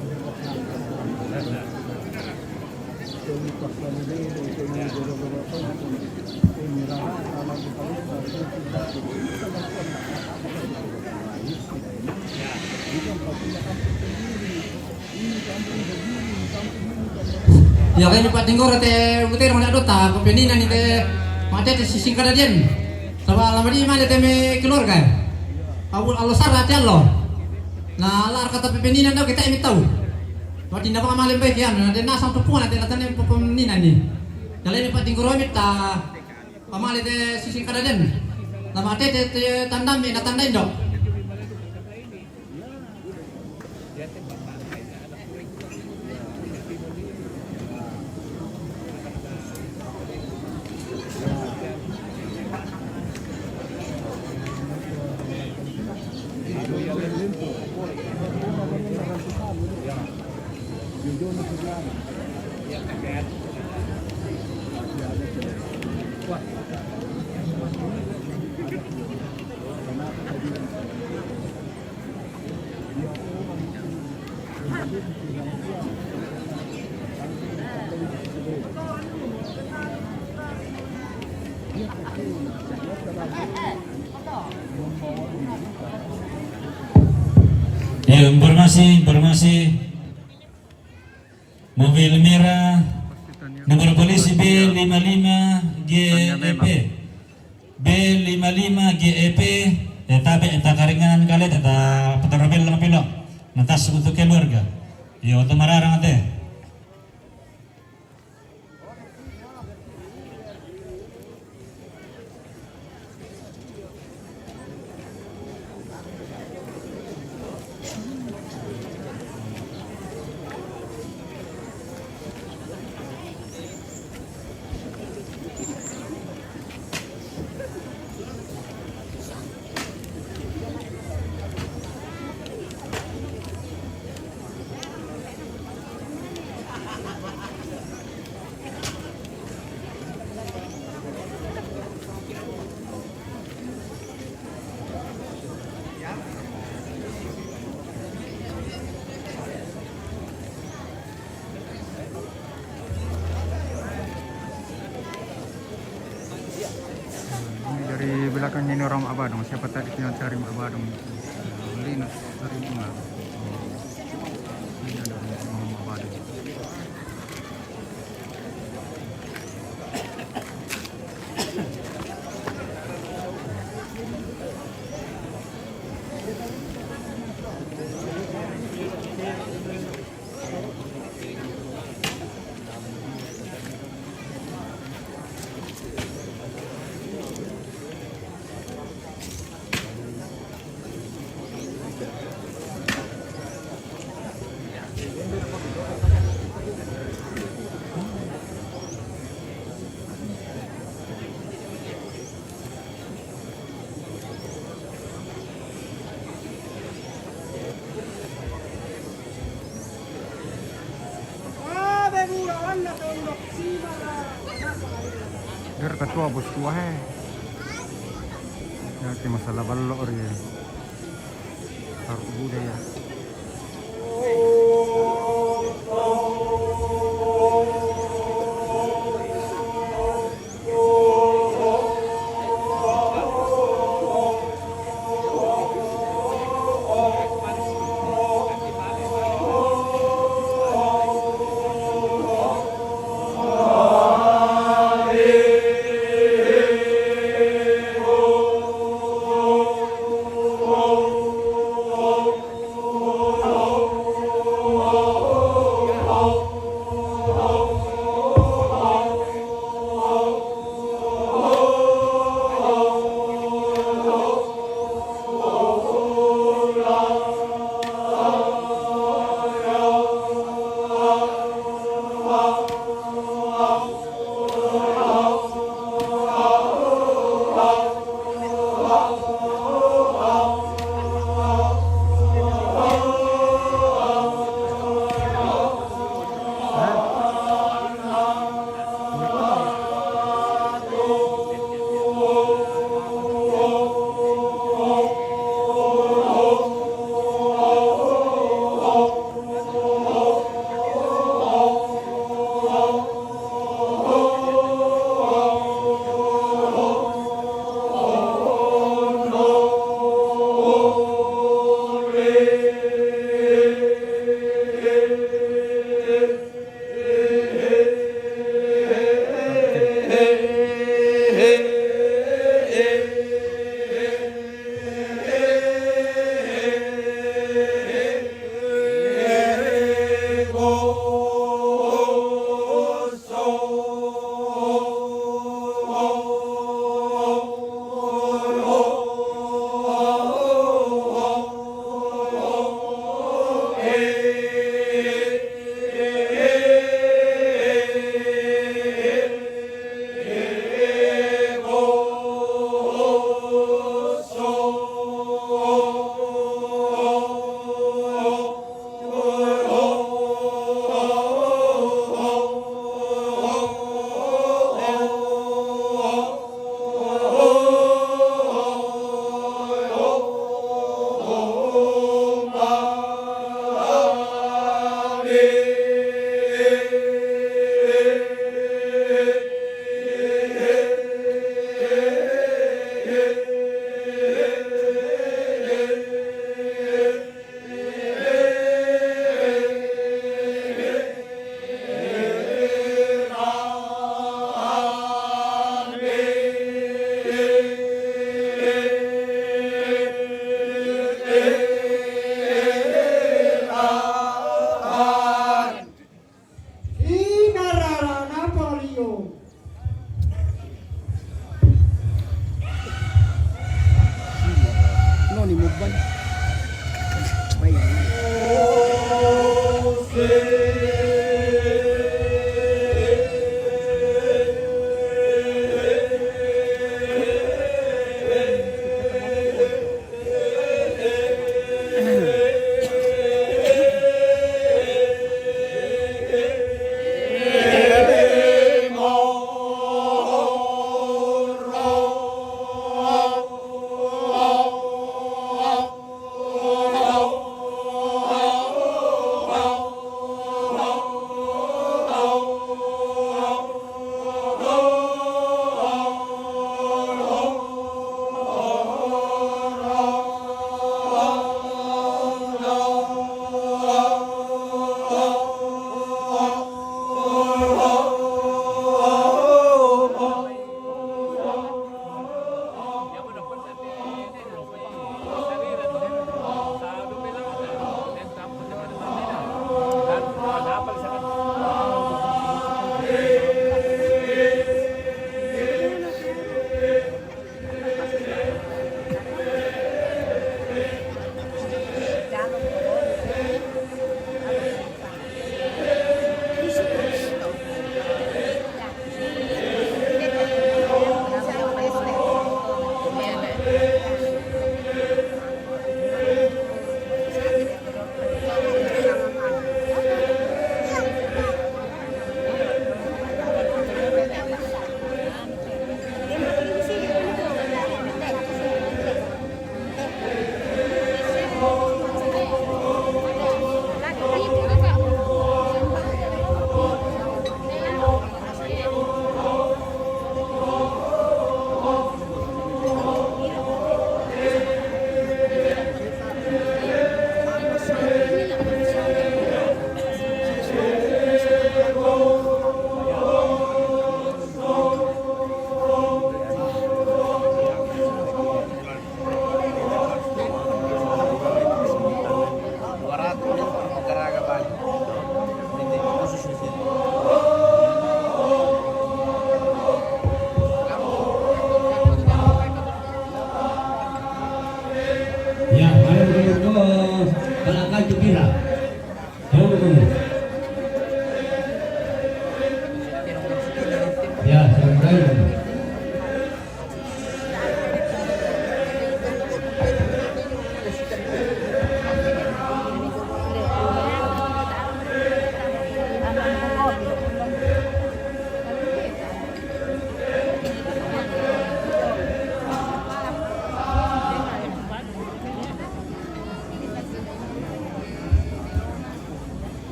Ya, kaya ni Pak Tinggoro te, butero na dota, ko penina ni te, mate te sising kada den. Saba' lama di male te me keluarga. Abu allo sara te allo. Na lar kata pe penina do kita emi tau. Wadi na bang male baik ya, na den nasang tupuna te latane pe penina ni. Kala ni Pak Tinggoro mi ta, pamale te sising kada den. Lama te, te, te tandam me na tanda indo. Ya, informasi, informasi. Mobil merah, nomor polisi B lima lima G E P. B lima lima G E P, tetapi enta karinganan kale, teta peterobel lama pilo. Nantas untuk keluarga. Ya, untuk mararang ate. Ini dari belakangnya ini orang Mak Badung. Siapa tadi yang cari Mak Badung? Linus dari Bunga. Ini ada orang Mak Badung. Der ketua bos tua he. Ya, ti masalah balok ri. Harus budaya.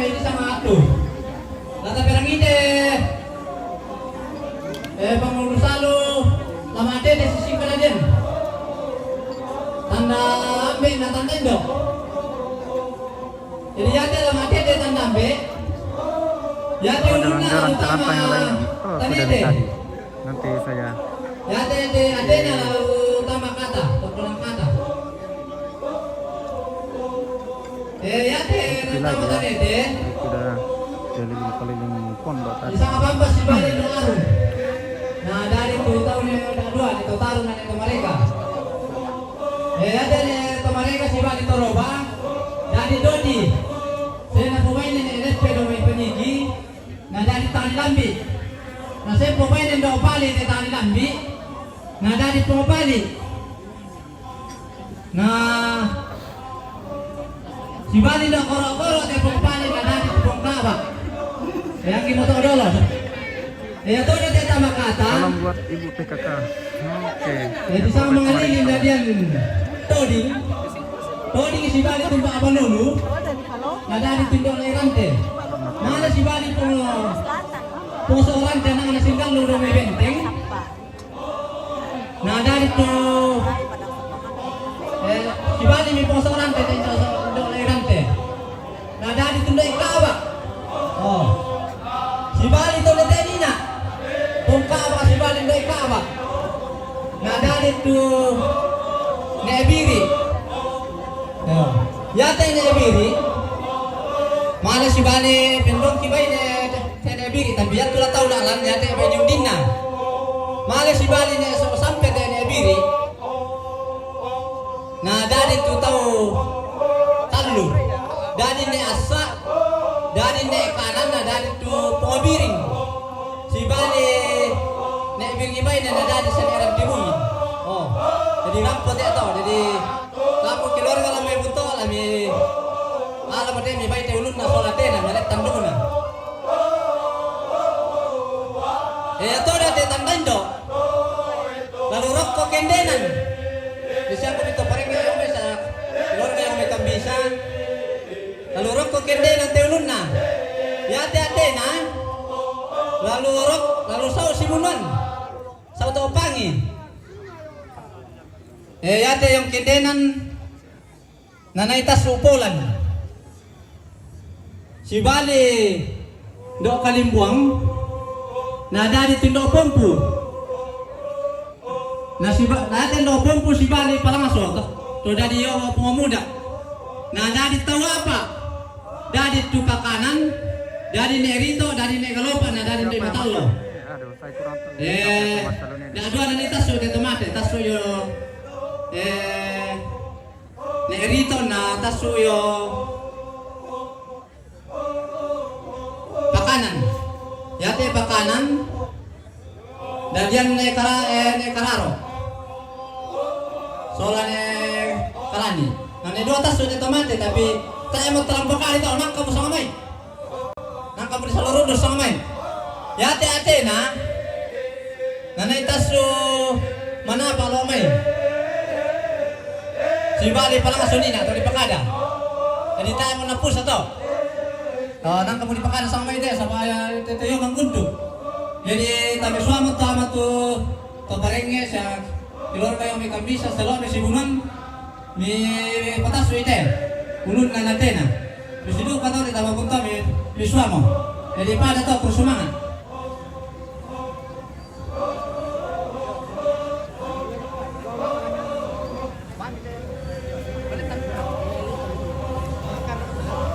Ini sama aku. Lata perang ide. Eh, pangulu salu. Lama ade de sisi penadian. Tanda ambil na tanda indo. Jadi ya de lama ade de tanda ambil. Ya de Oh, uluna jalan-jalan utama celana yang lain. Oh, tadi sudah de. Ditarik. Nanti saya Ya de de adena lalu tambah kata, atau kurang kata. Eh, ya de Lagi pertama ya. Tadi de. Sudah keliling-keliling pondok tadi. Bisa apa-apa si bali no aru. Nah, dari tu tahu ni ada dua ni tu taruh nak itu mereka. Eh, ya de ni tu mereka si bali toroba. Dari dodi. Saya nak pemain ni ni lepe do mai penigi. Nah, dari tali lambi. Nah, saya pemain ni do bali ni tali lambi. Nah, dari tu bali. Na si bali na koro-koro te pongpali na dadi pongkaba. Yang ki moto dolo. Ya to na te tama kata. Salam buat Ibu P K K. Oke. Jadi sama mengalili dadian toding. Toding si bali tumpa apa lulu. Na dadi tundok lai rante. Mana si bali pong poso rante na na singgal lulu me benteng. Na dadi tu, eh, si bali mi poso rante te so do le rante. Na dadi tu ndai kaba. Oh. Si bali to le tenina. Pung kaba si bali ndai kaba. Na dadi tu ne biri. Ya. Ya te ne biri. Male si bali pendong ki bai ne. Tene biri, tapi ya tu la tau la lan ya te bai nyundinna. Male si bali ne so sampe tene biri. Na dadi tu tau tallu. Dadi ne asa, dadi ne kanan na dadi tu pobiring. Si bali ne biri bai na dadi seneran timun. Oh, jadi rampo te tau, jadi Lapo keluarga lami bunto lami. Ala mate mi bai te ulunna sola tena male tanduna. E to da te tandaindo. Lalu rokko kendenan. Bisa ko to pareng yang bisa. Keluarga yang mekan bisa. Lalu rokko kendenan te ulunna. Ya te atena. Lalu rok, lalu sau simunan. Sau to pangi. Eh, ya te yang kendenan. Na nai tassu polan. Si bali ndo kalimbuang, na dadi tu ndo pompu. Na si ba-, na te ndo pompu si bali palamaso to. To dadi yo pemuda. Na dadi tau apa? Dadi tu pakanan, dadi ne rito, dadi ne galopa, na dadi ne matallo. Eh, da dua na ni tassu te tomate, tassu yo. Eh, Ne rito na tassu yo pakanan. Ya te pakanan. Dadian ne kara, eh, ne kararo. Sola ne kalani. Na ne dua tassu ne tomate, tapi ta emo terlampau kali tau nangka mo sama mai. Nangka mo di salorun do sama mai. Ya te atena. Na nai tassu manapa lo mai. Si bali pala sunina to di pakada. Jadi ta mo na pusa to. Ah, nangka mo di pakada sama mai te, sama ya te, te yo manggundu. Jadi tami suamu to ama tu to parenge sa keluarga yang mi kambisa selo mi sibunan. Mi patassu ite, ulunna na tena. Terus itu kata di tama punta mi, mi suamo. Jadi pada to terus semangat.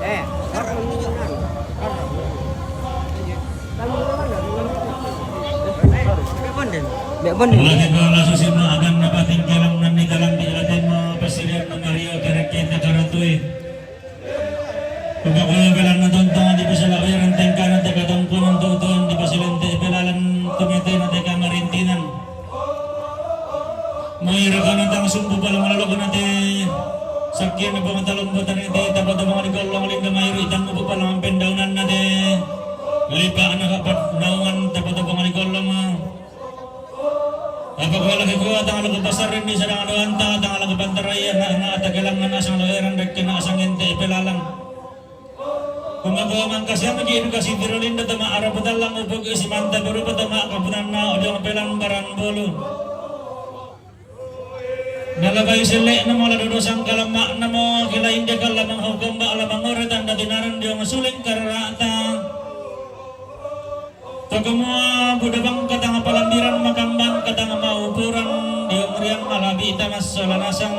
Eh, Mbak Bonden. Lagi ko lasu sima agan napa tingkalan nan ni kalan di latin mo pasirian na Mario kerekin na karantui. Pagkakuya kalan na tontong di pasalawiran tengkanan te katongkonan tutuan di pasilente pelalan tumete na te kamarintinan. Moira kana tang sumpu pala malaloko na te sakyan na pamatalong batan ite tapatabang di kolong lingga mairu itang upu pala mampendaunan na te lipa na kapat naungan tapatabang di kolong. Apa ko lagi ko tang lagi pasar ini sedang ada anta tang lagi pantarai na na takelang na asang laweran rek kena asang ente pelalang. Kumago mangkasiang ji edukasi tiro lindo tama arapatan lang upuk isi mantap berupa tama kapunanna odong pelang barang bolu. Nalabai selle'na mo la dodosang kalama'na mo kila inde kala manghukum ba la mangore tanda tinarang diong suling karara'ta. Tokomo buda bang katang palambiran makambang katang maupuran diong riang malabi tamas sola nasang.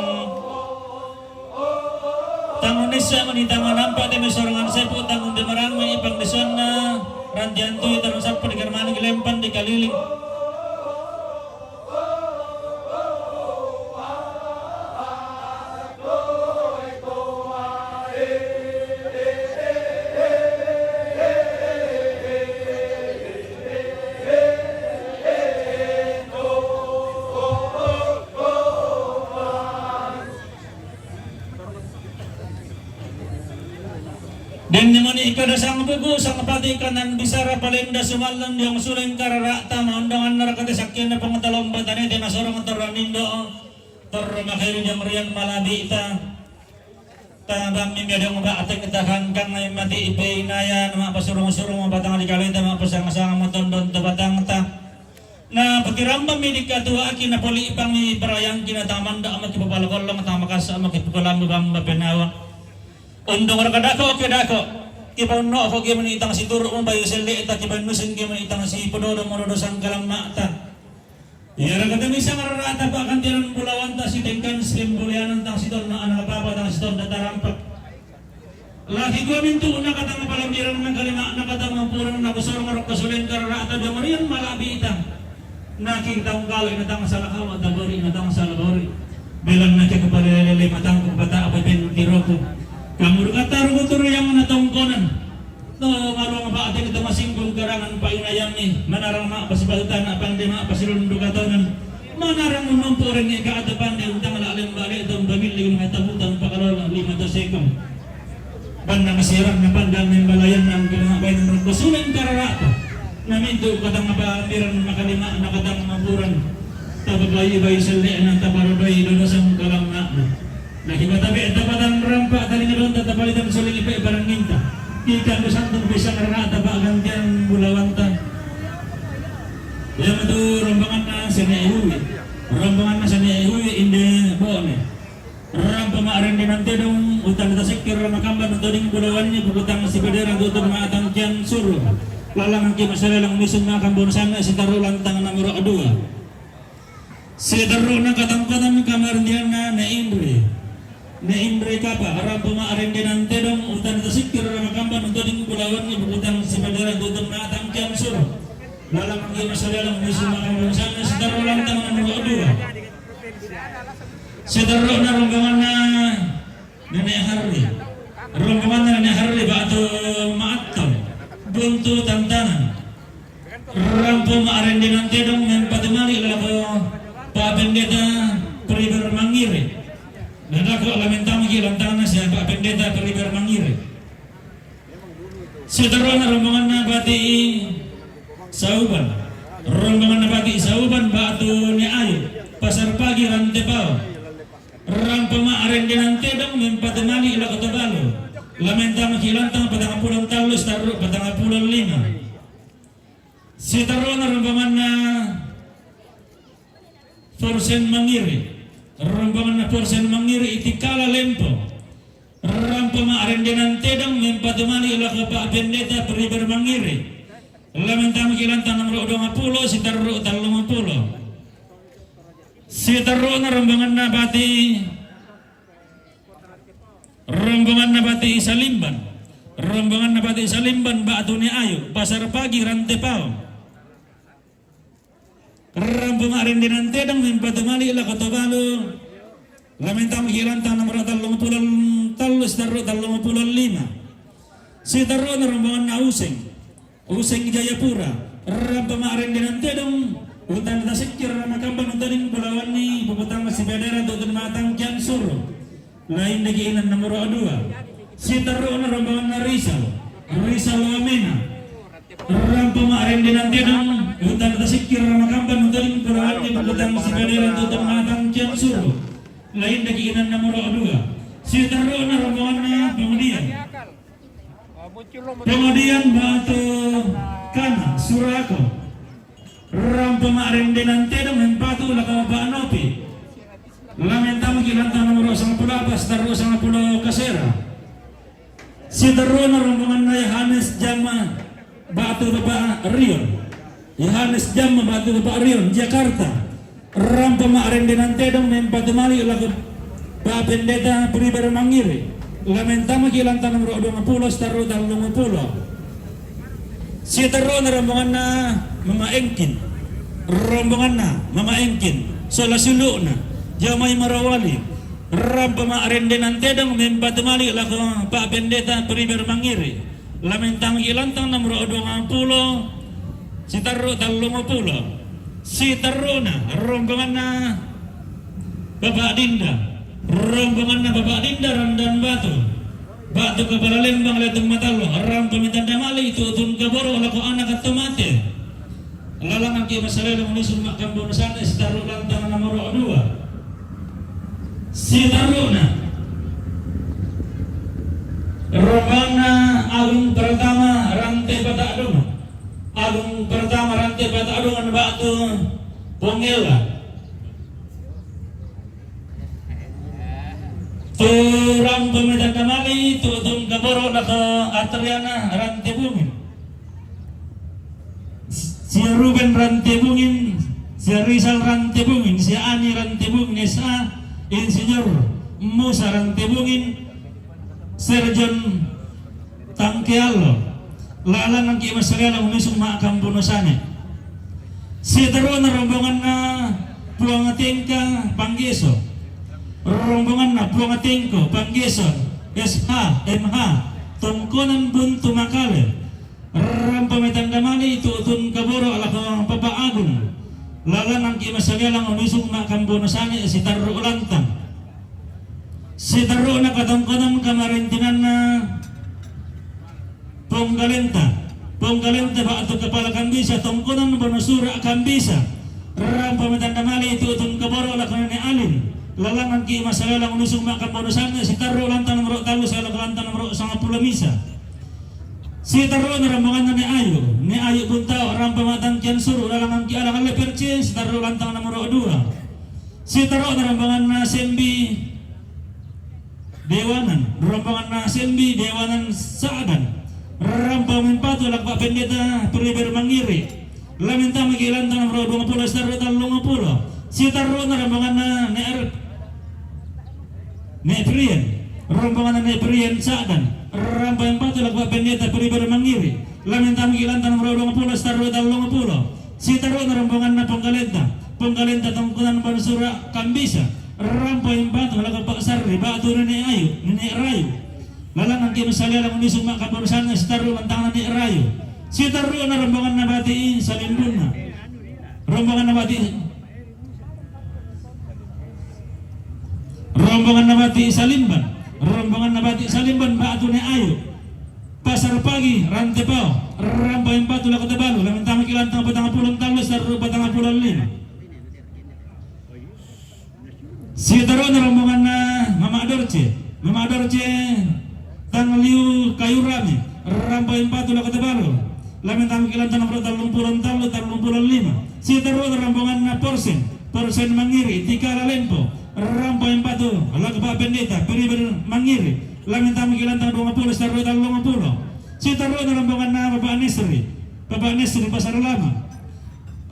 Tangun nissa meni tangun nampak teme sorongan sepu tangun demerang me ipang desuanna rantian tui tarung sappa di karmani gelempan di kaliling. Denne moni kada sang buku sang pati kanan bisara palenda sumallang diong suling karara'ta maundangan narakate sakkenna pangtalomba tane te masorong torro nindo torro makeri diong riang malabi'ta. Tabammi medong ba ateng takangkang mati ipe inaya nama pasurung-surung batang di kaleta ma pasang-sang motondon to batangta. Na pakirambammi dikatuaki na poli'pangmi parayangki na tamanda maki papalakollong tamakasa maki pukalambu bamba penawa. Ondong raka dako ke dako. Kipaunno ko ke meni itang situru mo bayu selle'ta kipannusin ke meni itang sipododo mododo sangkalamma'ta. Iya raka temi sangarara'ta pakantiran bulawanta sitengkan sitembulianan tang sitorna anak papa tang sitorna tarampak. Laki gua mintu na katang palambiran na kalima na katang mampurang na kusor ngorok kasuleng karara'ta dongorian malabi itang. Naki taung kalo na tang salah hawa tabori na tang salah bori. Belang naki kepala lele matang ku bata apa pen tiroku. Kamu kata ruku turu yang na tongkonan. To maruang pa ate kita masinggung karangan pa inayami manarang ma pasibaltana pande ma pasilun dukatonan. Manarang menumpu renge ka ate pande untang la lembale to bamili mata butang pakalola lima to sekam. Banda masirang na pandang nembalayan nang kena bayan rokko sulen kararata. Namintu katang apa piran makalima na katang mapuran. Tababai bai selle na tabarobai dodo sang kalang na. Nakibatabe tapatan rampa tali ngadon tatapalitan suling ipe barang minta. Ikan besantung pisang rana tapa gantian bulawanta. Yang itu rombongan na sene ihui. Rombongan na sene ihui inde bone. Rampa ma arende nantedong utan tasekkir ramakamban toding bulawanni pukutang sipedera tutun ma atangkian suru. Lalang ki masalelang misun makambon sana sitaru lantang nomor dua. Siterru'na katangkatan kamardianna na inri. Na inri kapa, rampa ma arendenan tedong, utan tasikkir ramakamban toding bulawanni pukutang sipedera tutun na atangkian suru. Lalang ki masalelang misun makambon sana sitaru lantang nomor dua. Siterru'na rombonganna Nenek Harri. Rombonganna Nenek Harri batu Ma'attam. Buntu tantangan. Rampo ma arendenan tedong mempatu mali lako Pak Pendeta Peribar Mangire. Nadako lamentang ki lantangna sia Pak Pendeta Peribar Mangire. Siterru'na rombonganna Bati Sauban. Rombonganna Bati Sauban batu ne ayu. Pasar pagi rante pao. Rampa ma arendenan tedong mempatu mali lako Tobalu. Lamentang ki lantang patang pulon tallu siterru patang pulon lima. Siterru'na rombonganna Forsen Mangiri. Rombonganna Forsen Mangiri itikala lempo. Rampa ma arendenan tedong mempatu mali lako Pak Pendeta Peribar Mangiri. Lamentang ki lantang nomor dua puluh siterru tallung puluh. Siterru'na rombonganna Bati Rombonganna Bati Salimban. Rombonganna Bati Salimban batu ne ayu, pasar pagi rante pao. Rampo ma arendenan tedong mempatu mali lako Tobalu. Lamentang ki lantang nomor tallung pulon tallu siterru tallung pulon lima. Siterru'na rombonganna Useng. Useng Jayapura, rampa ma arendenan tedong, utan tasikkir ramakamban untading bulawanni, puputang sipedera tutun matangkian suru. Lain daki inan nomor dua. Siterru'na rombonganna Rizal, Rizal Wamena. Rampa ma arendenan tedong, utan tasikkir ramakamban untading bulawanni, puputang sipedera tutun matangkian suru. Lain daki inan nomor dua. Siterru'na rombonganna Pemudian. Kemudian ba'tu Kana Surako. Rampa ma'rendenan tedong mempatu lako Ba'nopi. Lamentang ki lantang nomor sangpulo apas, tarru sangpulo kasera. Siterruna rombonganna Yohanes Jamma ba'tu Bapak Rion. Yohanes Jamma ba'tu Bapak Rion, Jakarta. Rampa ma'rendenan tedong mempatu mali lako Pak Pendeta Priber Mangiri. Lamentang ki lantang nomor duangpulo, siterru tallungpulo. Siterruna rombonganna Mama Engkin. Rombonganna Mama Engkin sola siulu'na, Jamai Marawali. Rampa ma'rendenan tedong mempatu mali lako Pak Pendeta Priber Mangiri. Lamentang ki lantang nomor duangpulo, siterru tallungpulo. Siterruna rombonganna Bapak Dinda. Rombonganna Bapak Dinda Randan Batu. Ba'tu Kepala Lembang Letung Matallo, rampa mitanda mali tu'tun kaboro lako ana' katto mate. Lalangan ki masalelo munisung ma'kambonusanna, siterru lantang nomor dua. Siterruna rombonganna Agung Pertama Rante Pata'dungan. Agung Pertama Rante Pata'dungan ba'tu Pongella. Tu rampa mitanda mali tu'tun kaboro lako Atriana Rante Bungin. Sia Ruben Rante Bungin, sia Rizal Rante Bungin, sia Ani Rante Bungin, S A, Insinyur Musa Rante Bungin, Serjon Tangkeallo. Lalangan ki masalelo munisung ma'kambonusanna. Siterruna rombonganna Puang Tengka Panggeso. Rombonganna Puang Tengko Panggeso, S H, M H, Tongkonan Buntu Makale. Rampa mitanda mali tu'tun kaboro lako Bapak Agung. Lalangan ki masalelo munisung ma'kambonusanna, siterru lantang. Siterruna katongkonan kamarentinanna Ponggalenta. Ponggalenta ba'tu Kepala Kambisa Tongkonan Wonosura Kambisa. Rampa mitanda mali tu'tun kaboro lako Nene Alin. Lalangan ki masalelo munisung ma'kambonusanna, siterru lantang nomor tallu, siterru lantang nomor sangpulo misa. Siterruna rombonganna Ne Ayu. Ne Ayu Buntao, rampa ma'tangkian suru, lalangan ki ala ngalle perce, siterru lantang nomor dua. Siterruna rombonganna Sembi Dewanan, rombonganna Sembi Dewanan Sa'dan. Rampa mempatu lako Pak Pendeta Priber Mangiri. Lamentang ki lantang nomor duangpulo, siterru tallungpulo. Siterruna rombonganna Ne Er-, Ne Prian. Rombonganna Ne Prian Sa'dan. Rampa mempatu lako Pak Pendeta Priber Mangiri. Lamentang ki lantang nomor duangpulo, siterru tallungpulo. Siterruna rombonganna Ponggalenta. Ponggalenta Tongkonan Wonosura Kambisa. Rampa mempatu lako Pak Sarri ba'tu Nene Ayu, Nene Rayu. Lalangan ki masalelo munisung ma'kambonusanna, siterru lantang Nene Rayu. Siterruna rombonganna Bati Salimbunna. Rombonganna Bati Rombonganna Bati Salimban. Rombonganna Bati Salimban ba'tu Ne Ayu. Pasar Pagi, Rantepao. Rampa mempatu lako Tabalu. Lamentang ki lantang patangpulo tallu, siterru patangpulo lima. Siterruna rombonganna Mama Dorce. Mama Dorce Tangliu Kayu Rame. Rampa mempatu lako Tabalu. Lamentang ki lantang nomor tallungpulo tallu, tallungpulo lima. Siterruna rombonganna Porsen. Porsen Mangiri, Tikala Lempo. Rampa mempatu lako Pak Pendeta Priber Mangiri. Lamentang ki lantang duangpulo, siterru tallungpulo. Siterruna rombonganna Bapak Nesri. Bapak Nesri Pasar Lama.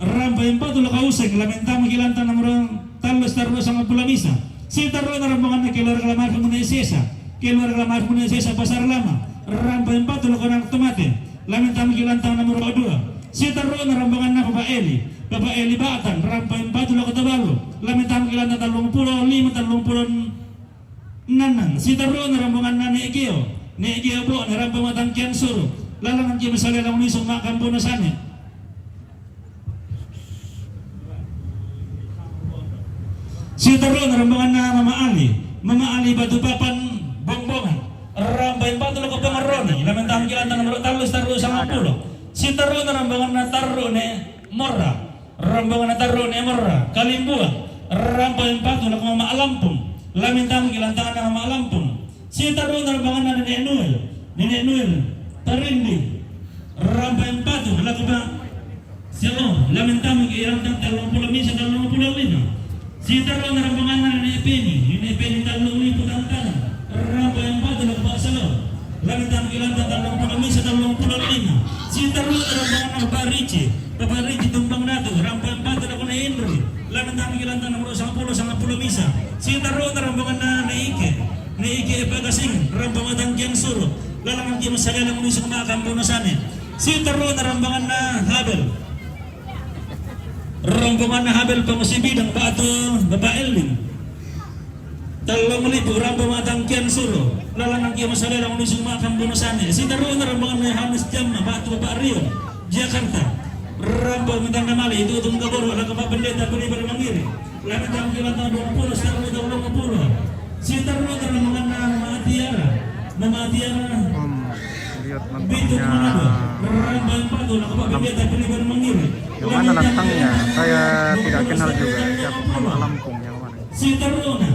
Rampa mempatu lako Useng, lamentang ki lantang nomor tallu, siterru sangpulo misa. Siterruna rombonganna keluarga almarhum Ne Sesa. Keluarga almarhum Ne Sesa Pasar Lama. Rampa mempatu lako ana' katto mate. Lamentang ki lantang nomor dua. Siterruna rombonganna Bapak Eli. Bapak Eli Batan, rampa mempatu lako Tabalu. Lamentang ki lantang tallungpulo lima, tallungpulo Nanang, siterruna rombonganna Ne Geo. Ne Geo Bo, ne rampa ma'tangkian suru. Lalangan ki masalelo munisung ma'kambonusanna. Siterruna rombonganna Mama Ali. Mama Ali Batu Papan Bongbongan. Rampa mempatu lako Pangarroni. Lamentang ki lantang nomor tallu, siterru sangpulo. Siterruna rombonganna Tarru Ne Morra. Rombonganna Tarru Ne Morra, Kalimbuang. Rampa mempatu lako Mama Lampung. Lamentang ki lantang Mama Lampung. Siterruna rombonganna Nene Nuel. Nene Nuel. Tarindi, rampa empatu, laku ba Shalom, lamen tamu ki ilantang tallung pulo misa tallung pulo lima. Siterruna rombonganna Ne'epeni, Ne'epeni tallung lipu tantana, rampa empatu, laku ba Shalom, lamen tamu ki ilantang tallung pulo misa tallung pulo lima. Siterruna rombonganna Bapak Ricci, Bapak Ricci Tumbang Datu, rampa empatu, laku Ne'e Indri, lamen tamu ki ilantang nomor sangpulo, sangpulo misa. Siterruna rombonganna Ne'e Ike, Ne'e Ike Epa Gasing, rampa matang kian suro, lalang ki masalia lamun isung makam bonusane. Siterruna rombonganna Habel. Rombonganna Habel Pangosibidang batu Bapak Eling. Tallung lipu rampa matang kian suro, lalang ki masalia lamun isung makam bonusane. Siterruna rombonganna Yohanes Jamma batu Bapak Rion, Jakarta. Rampa matang namali itu tung kaboro, laku Bapak Pendeta Beri Mangiri. Lamen tamu ki ilantang dua pulo, siterru dua pulo. Siterruna rombonganna Mama Tiara. Mama Tiara. Om, lihat Bintu lantangnya. Manado. Rampa empatu, laku Bapak Pendeta Beri Mangiri. Yang mana lantangnya? Saya tidak kenal juga. Siapa Mama Lampung yang mana? Siterruna.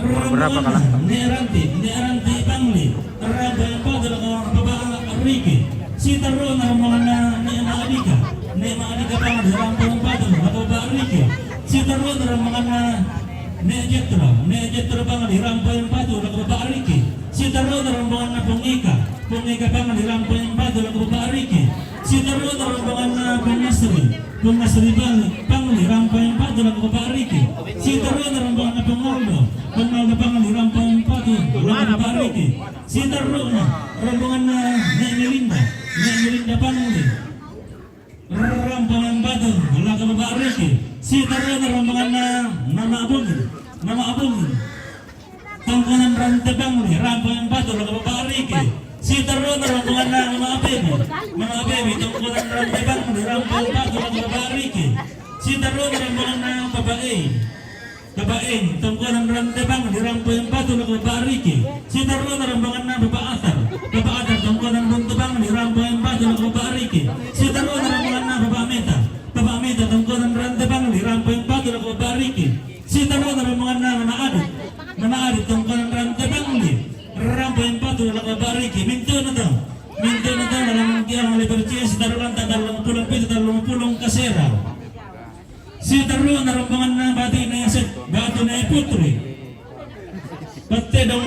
Berapa ka lantang? Ne'e Ranti, Ne'e Ranti Pangli, rampa empatu, laku Bapak Riki. Siterruna rombonganna Ne'e Ma'adika, Ne'e Ma'adika Pangli, rampa empatu, laku Bapak Riki. Siterruna rombonganna Ne'e Jetro, Ne'e Jetro Pangli, rampa empatu, laku Bapak Riki. Siterruna rombonganna Pung Ika, Pung Ika Pangli, rampa empatu, laku Bapak Riki. Siterruna rombonganna Pung Nasri, Pung Nasri Pangli, Pangli, rampa empatu, laku Bapak Riki. Siterruna rombonganna Pung Aldo, Pung Aldo Pangli, rampa empatu, laku Bapak Riki. Siterruna rombonganna Ne'e Melinda, Ne'e Melinda Pangli, rampa empatu, laku Bapak Riki. Siterruna rombonganna Mama Abungin, Mama Abungin, Tongkonan Rante Pangli, rampa empatu, laku Bapak Riki. Siterruna rombonganna Mama Abebi, Mama Abebi, Tongkonan Rante Pangli, rampa empatu, laku Bapak Riki. Siterruna rombonganna Bapak Ei, Bapak Ei, Tongkonan Rante Pangli, rampa empatu, laku Bapak Riki. Siterruna rombonganna Bapak Atar, Bapak Atar, Tongkonan Buntu Pangli, rampa empatu, laku Bapak Riki. Siterruna rombonganna Bapak Meta, Bapak Meta, Tongkonan Rante Pangli, rampa empatu, laku Bapak Riki. Siterruna rombonganna Mama Adit, Mama Adit, Tongkonan Rante Pangli, rampa empatu, laku Bapak Riki. Mintu na to, mintu na to, lalang kia male percaya, siterruna tallung pulo pitu, tallung pulo kasera. Siterruna rombonganna Batu Ne'e Sep, Batu Ne'e Putri, Pettedong,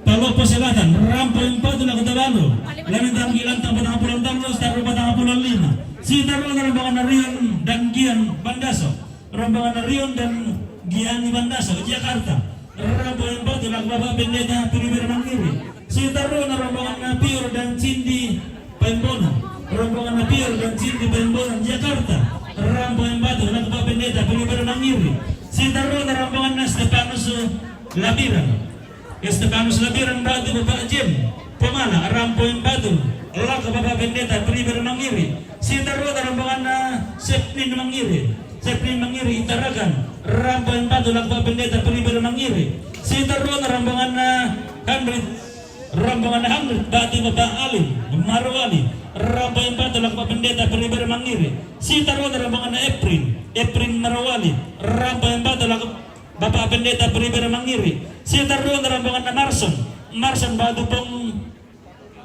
Palopo Selatan, rampa empatu, laku Tabalu. Lamen tamu ki ilantang patang pulo tallu, siterru patang pulo lima. Siterruna rombonganna Rion dan Gian Bandaso, rombonganna Rion dan Gianni Bandaso, Jakarta. Rampa empatu, laku Bapak Pendeta Piliber Mangiri. Siterruna rombonganna Pior dan Cindy Paimbonan, rombonganna Pior dan Cindy Paimbonan, Jakarta. Rampa empatu, laku Bapak Pendeta Piliber Mangiri. Siterruna rombonganna Stefanus Labiran, Stefanus Labiran batu Bapak Jem Pomala, rampa empatu, laku Bapak Pendeta Piliber Mangiri. Siterruna rombonganna Sepnin Mangiri, Sepnin Mangiri Tarakan, rampa empatu, laku Bapak Pendeta Piliber Mangiri. Siterruna rombonganna Hamrit, rombonganna Hamrit batu Bapak Alim Marwali, rampa empatu, laku Bapak Pendeta Piliber Mangiri. Siterruna rombonganna Eprin, Eprin Marwali, rampa empatu, laku Bapak Pendeta Piliber Mangiri. Siterruna rombonganna Marson, Marson batu Pong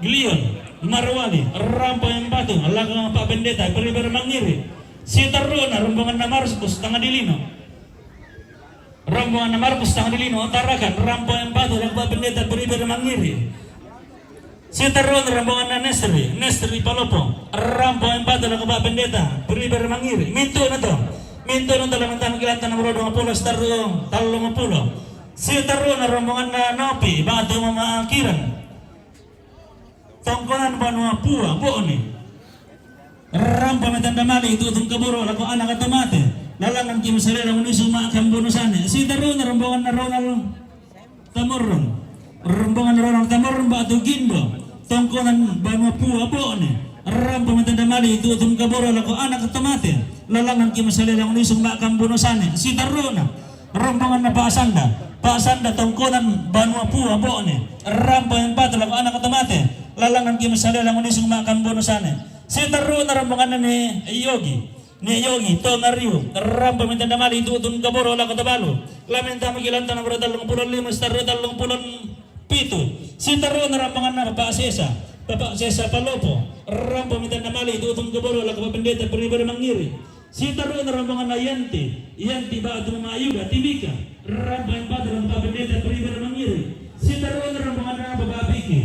Glion Marwali, rampa empatu, laku Bapak Pendeta Piliber Mangiri. Siterruna rombonganna Markus Tangadilino, rombonganna Markus Tangadilino Tarakan, rampa empatu, laku Bapak Pendeta Piliber Mangiri. Siterruna rombonganna Nesri, Nesri Palopo, rampa empatu, laku Bapak Pendeta Piliber Mangiri. Mintu na to, mintu na to, lamen tamu ki ilantang nomor dua pulo, siterru tallung pulo. Siterruna rombonganna Nopi batu Mama Akiran, Tongkonan Banua Pua, Bo'ne. Rampa matang damali itu tung kaboro, laku Anak Tomate, lalang ki masalia lamun isung makam bonusane. Siterruna rombonganna Ronald Tamorrong, rombonganna Ronald Tamorrong batu Gindo, Tongkonan Banua Pua, Bo'ne. Rampa matang damali itu tung kaboro, laku Anak Tomate, lalang ki masalia lamun isung makam bonusane. Siterruna rombonganna Pak Sanda, Pak Sanda, Tongkonan Banua Pua, Bo'ne, rampa empatu, laku Anak Tomate, lalang ki masalia lamun isung makam bonusane. Siterruna rombonganna Ne'e Yogi, Ne'e Yogi Tongariu, rampa matang damali itu tung kaboro, laku Tabalu. Lamen tamu ki ilantang nomor tallung pulo lima, siterru tallung pulo pitu. Siterruna rombonganna Bapak Sesa, Bapak Sesa Palopo, rombongan na mali, tutun kaboro, laku Bapak Pendeta Pribadi Mangiri. Sitaru na rombongan na Yanti, Yanti Batu Mayuda, Timika, rombongan Batu, laku Bapak Pendeta Pribadi Mangiri. Sitaru na rombongan na Bapak Biki,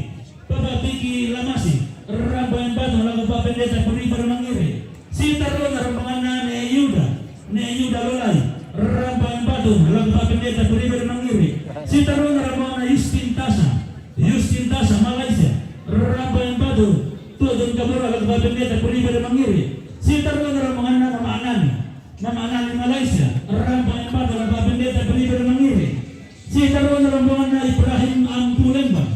Bapak Biki Lamasi, rombongan Batu, laku Bapak Pendeta Pribadi Mangiri. Sitaru na rombongan na Ne Yuda, Ne Yuda Lolai, rombongan Batu, laku Bapak Pendeta Pribadi Mangiri. Sitaru na rombongan na Yustin Tasa, Yustin Tasa, Malaysia, rombongan Batu, tutun kaboro, laku Bapak Pendeta Pribadi Mangiri. Sitaru na rombongan na Mama Anani, Mama Anani, Malaysia, rombongan Batu, laku Bapak Pendeta Pribadi Mangiri. Sitaru na rombongan na Ibrahim Ampulembang,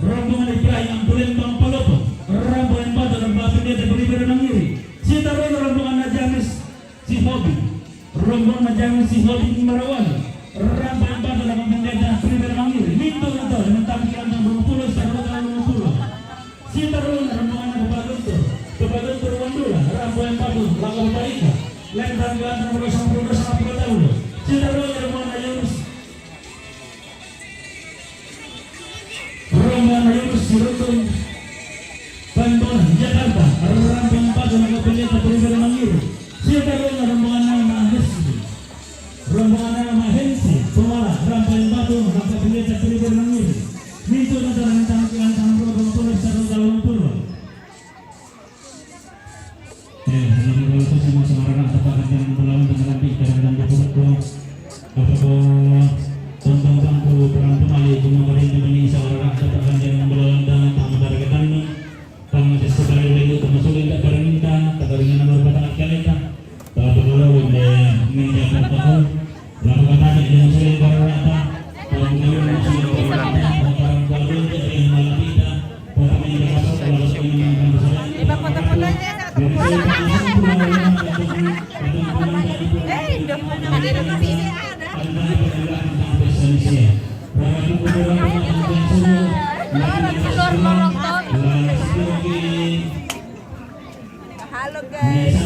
rombongan Ibrahim Ampulembang Palopo, rombongan Batu, laku Bapak Pendeta Pribadi Mangiri. Sitaru na rombongan na James Sihobi, rombongan na James Sihobi Marawali, rombongan Batu, laku Bapak Pendeta Pribadi Mangiri. Mintu na to, dengan tampilan tanggal dua puluh, sitaru tanggal dua puluh. Sitaru na rombongan na Bapak Guntur, Bapak Guntur Wandula, rombongan Batu, laku Bapak Ika. Lentang gantang nomor sepuluh, sepuluh tahun. Sitaru na rombongan na Yunus, rombongan na Yunus Siruntung, Pambunan, Jakarta, rombongan Batu, laku Pendeta Pribadi Mangiri. Sitaru na rombongan na Mahensi, rombongan na Mahensi, Pemala, rombongan Batu, laku Pendeta Pribadi Mangiri. Mintu na to, dengan tampilan tanggal dua puluh, sitaru tanggal dua puluh. Eh, selamat malam, semua saudara, apa kabar? Dalam belawan dan rapi, kadang-kadang betul-betul. Apa ko, tonton bangku, perang pemali, cuma paling teman ini saudara, apa kabar? Dalam belawan dan tamu dari ketanmu. Tama sa sabari lagi, tama sulit tak parinta, tak parinta nomor patang kalita. Tama pagalawan, eh, minta pagpako. Laku katanya dengan sulit barata. Tama pagalawan, sulit barata. Tama pagalawan, eh, malapita. Iba foto-foto aja. Eh, Indo. Ada di sini ada. Halo, guys.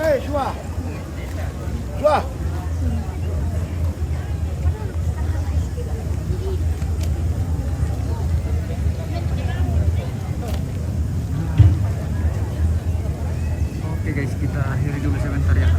Hei, Shua. Shua. Oke guys, kita akhiri dulu sebentar ya.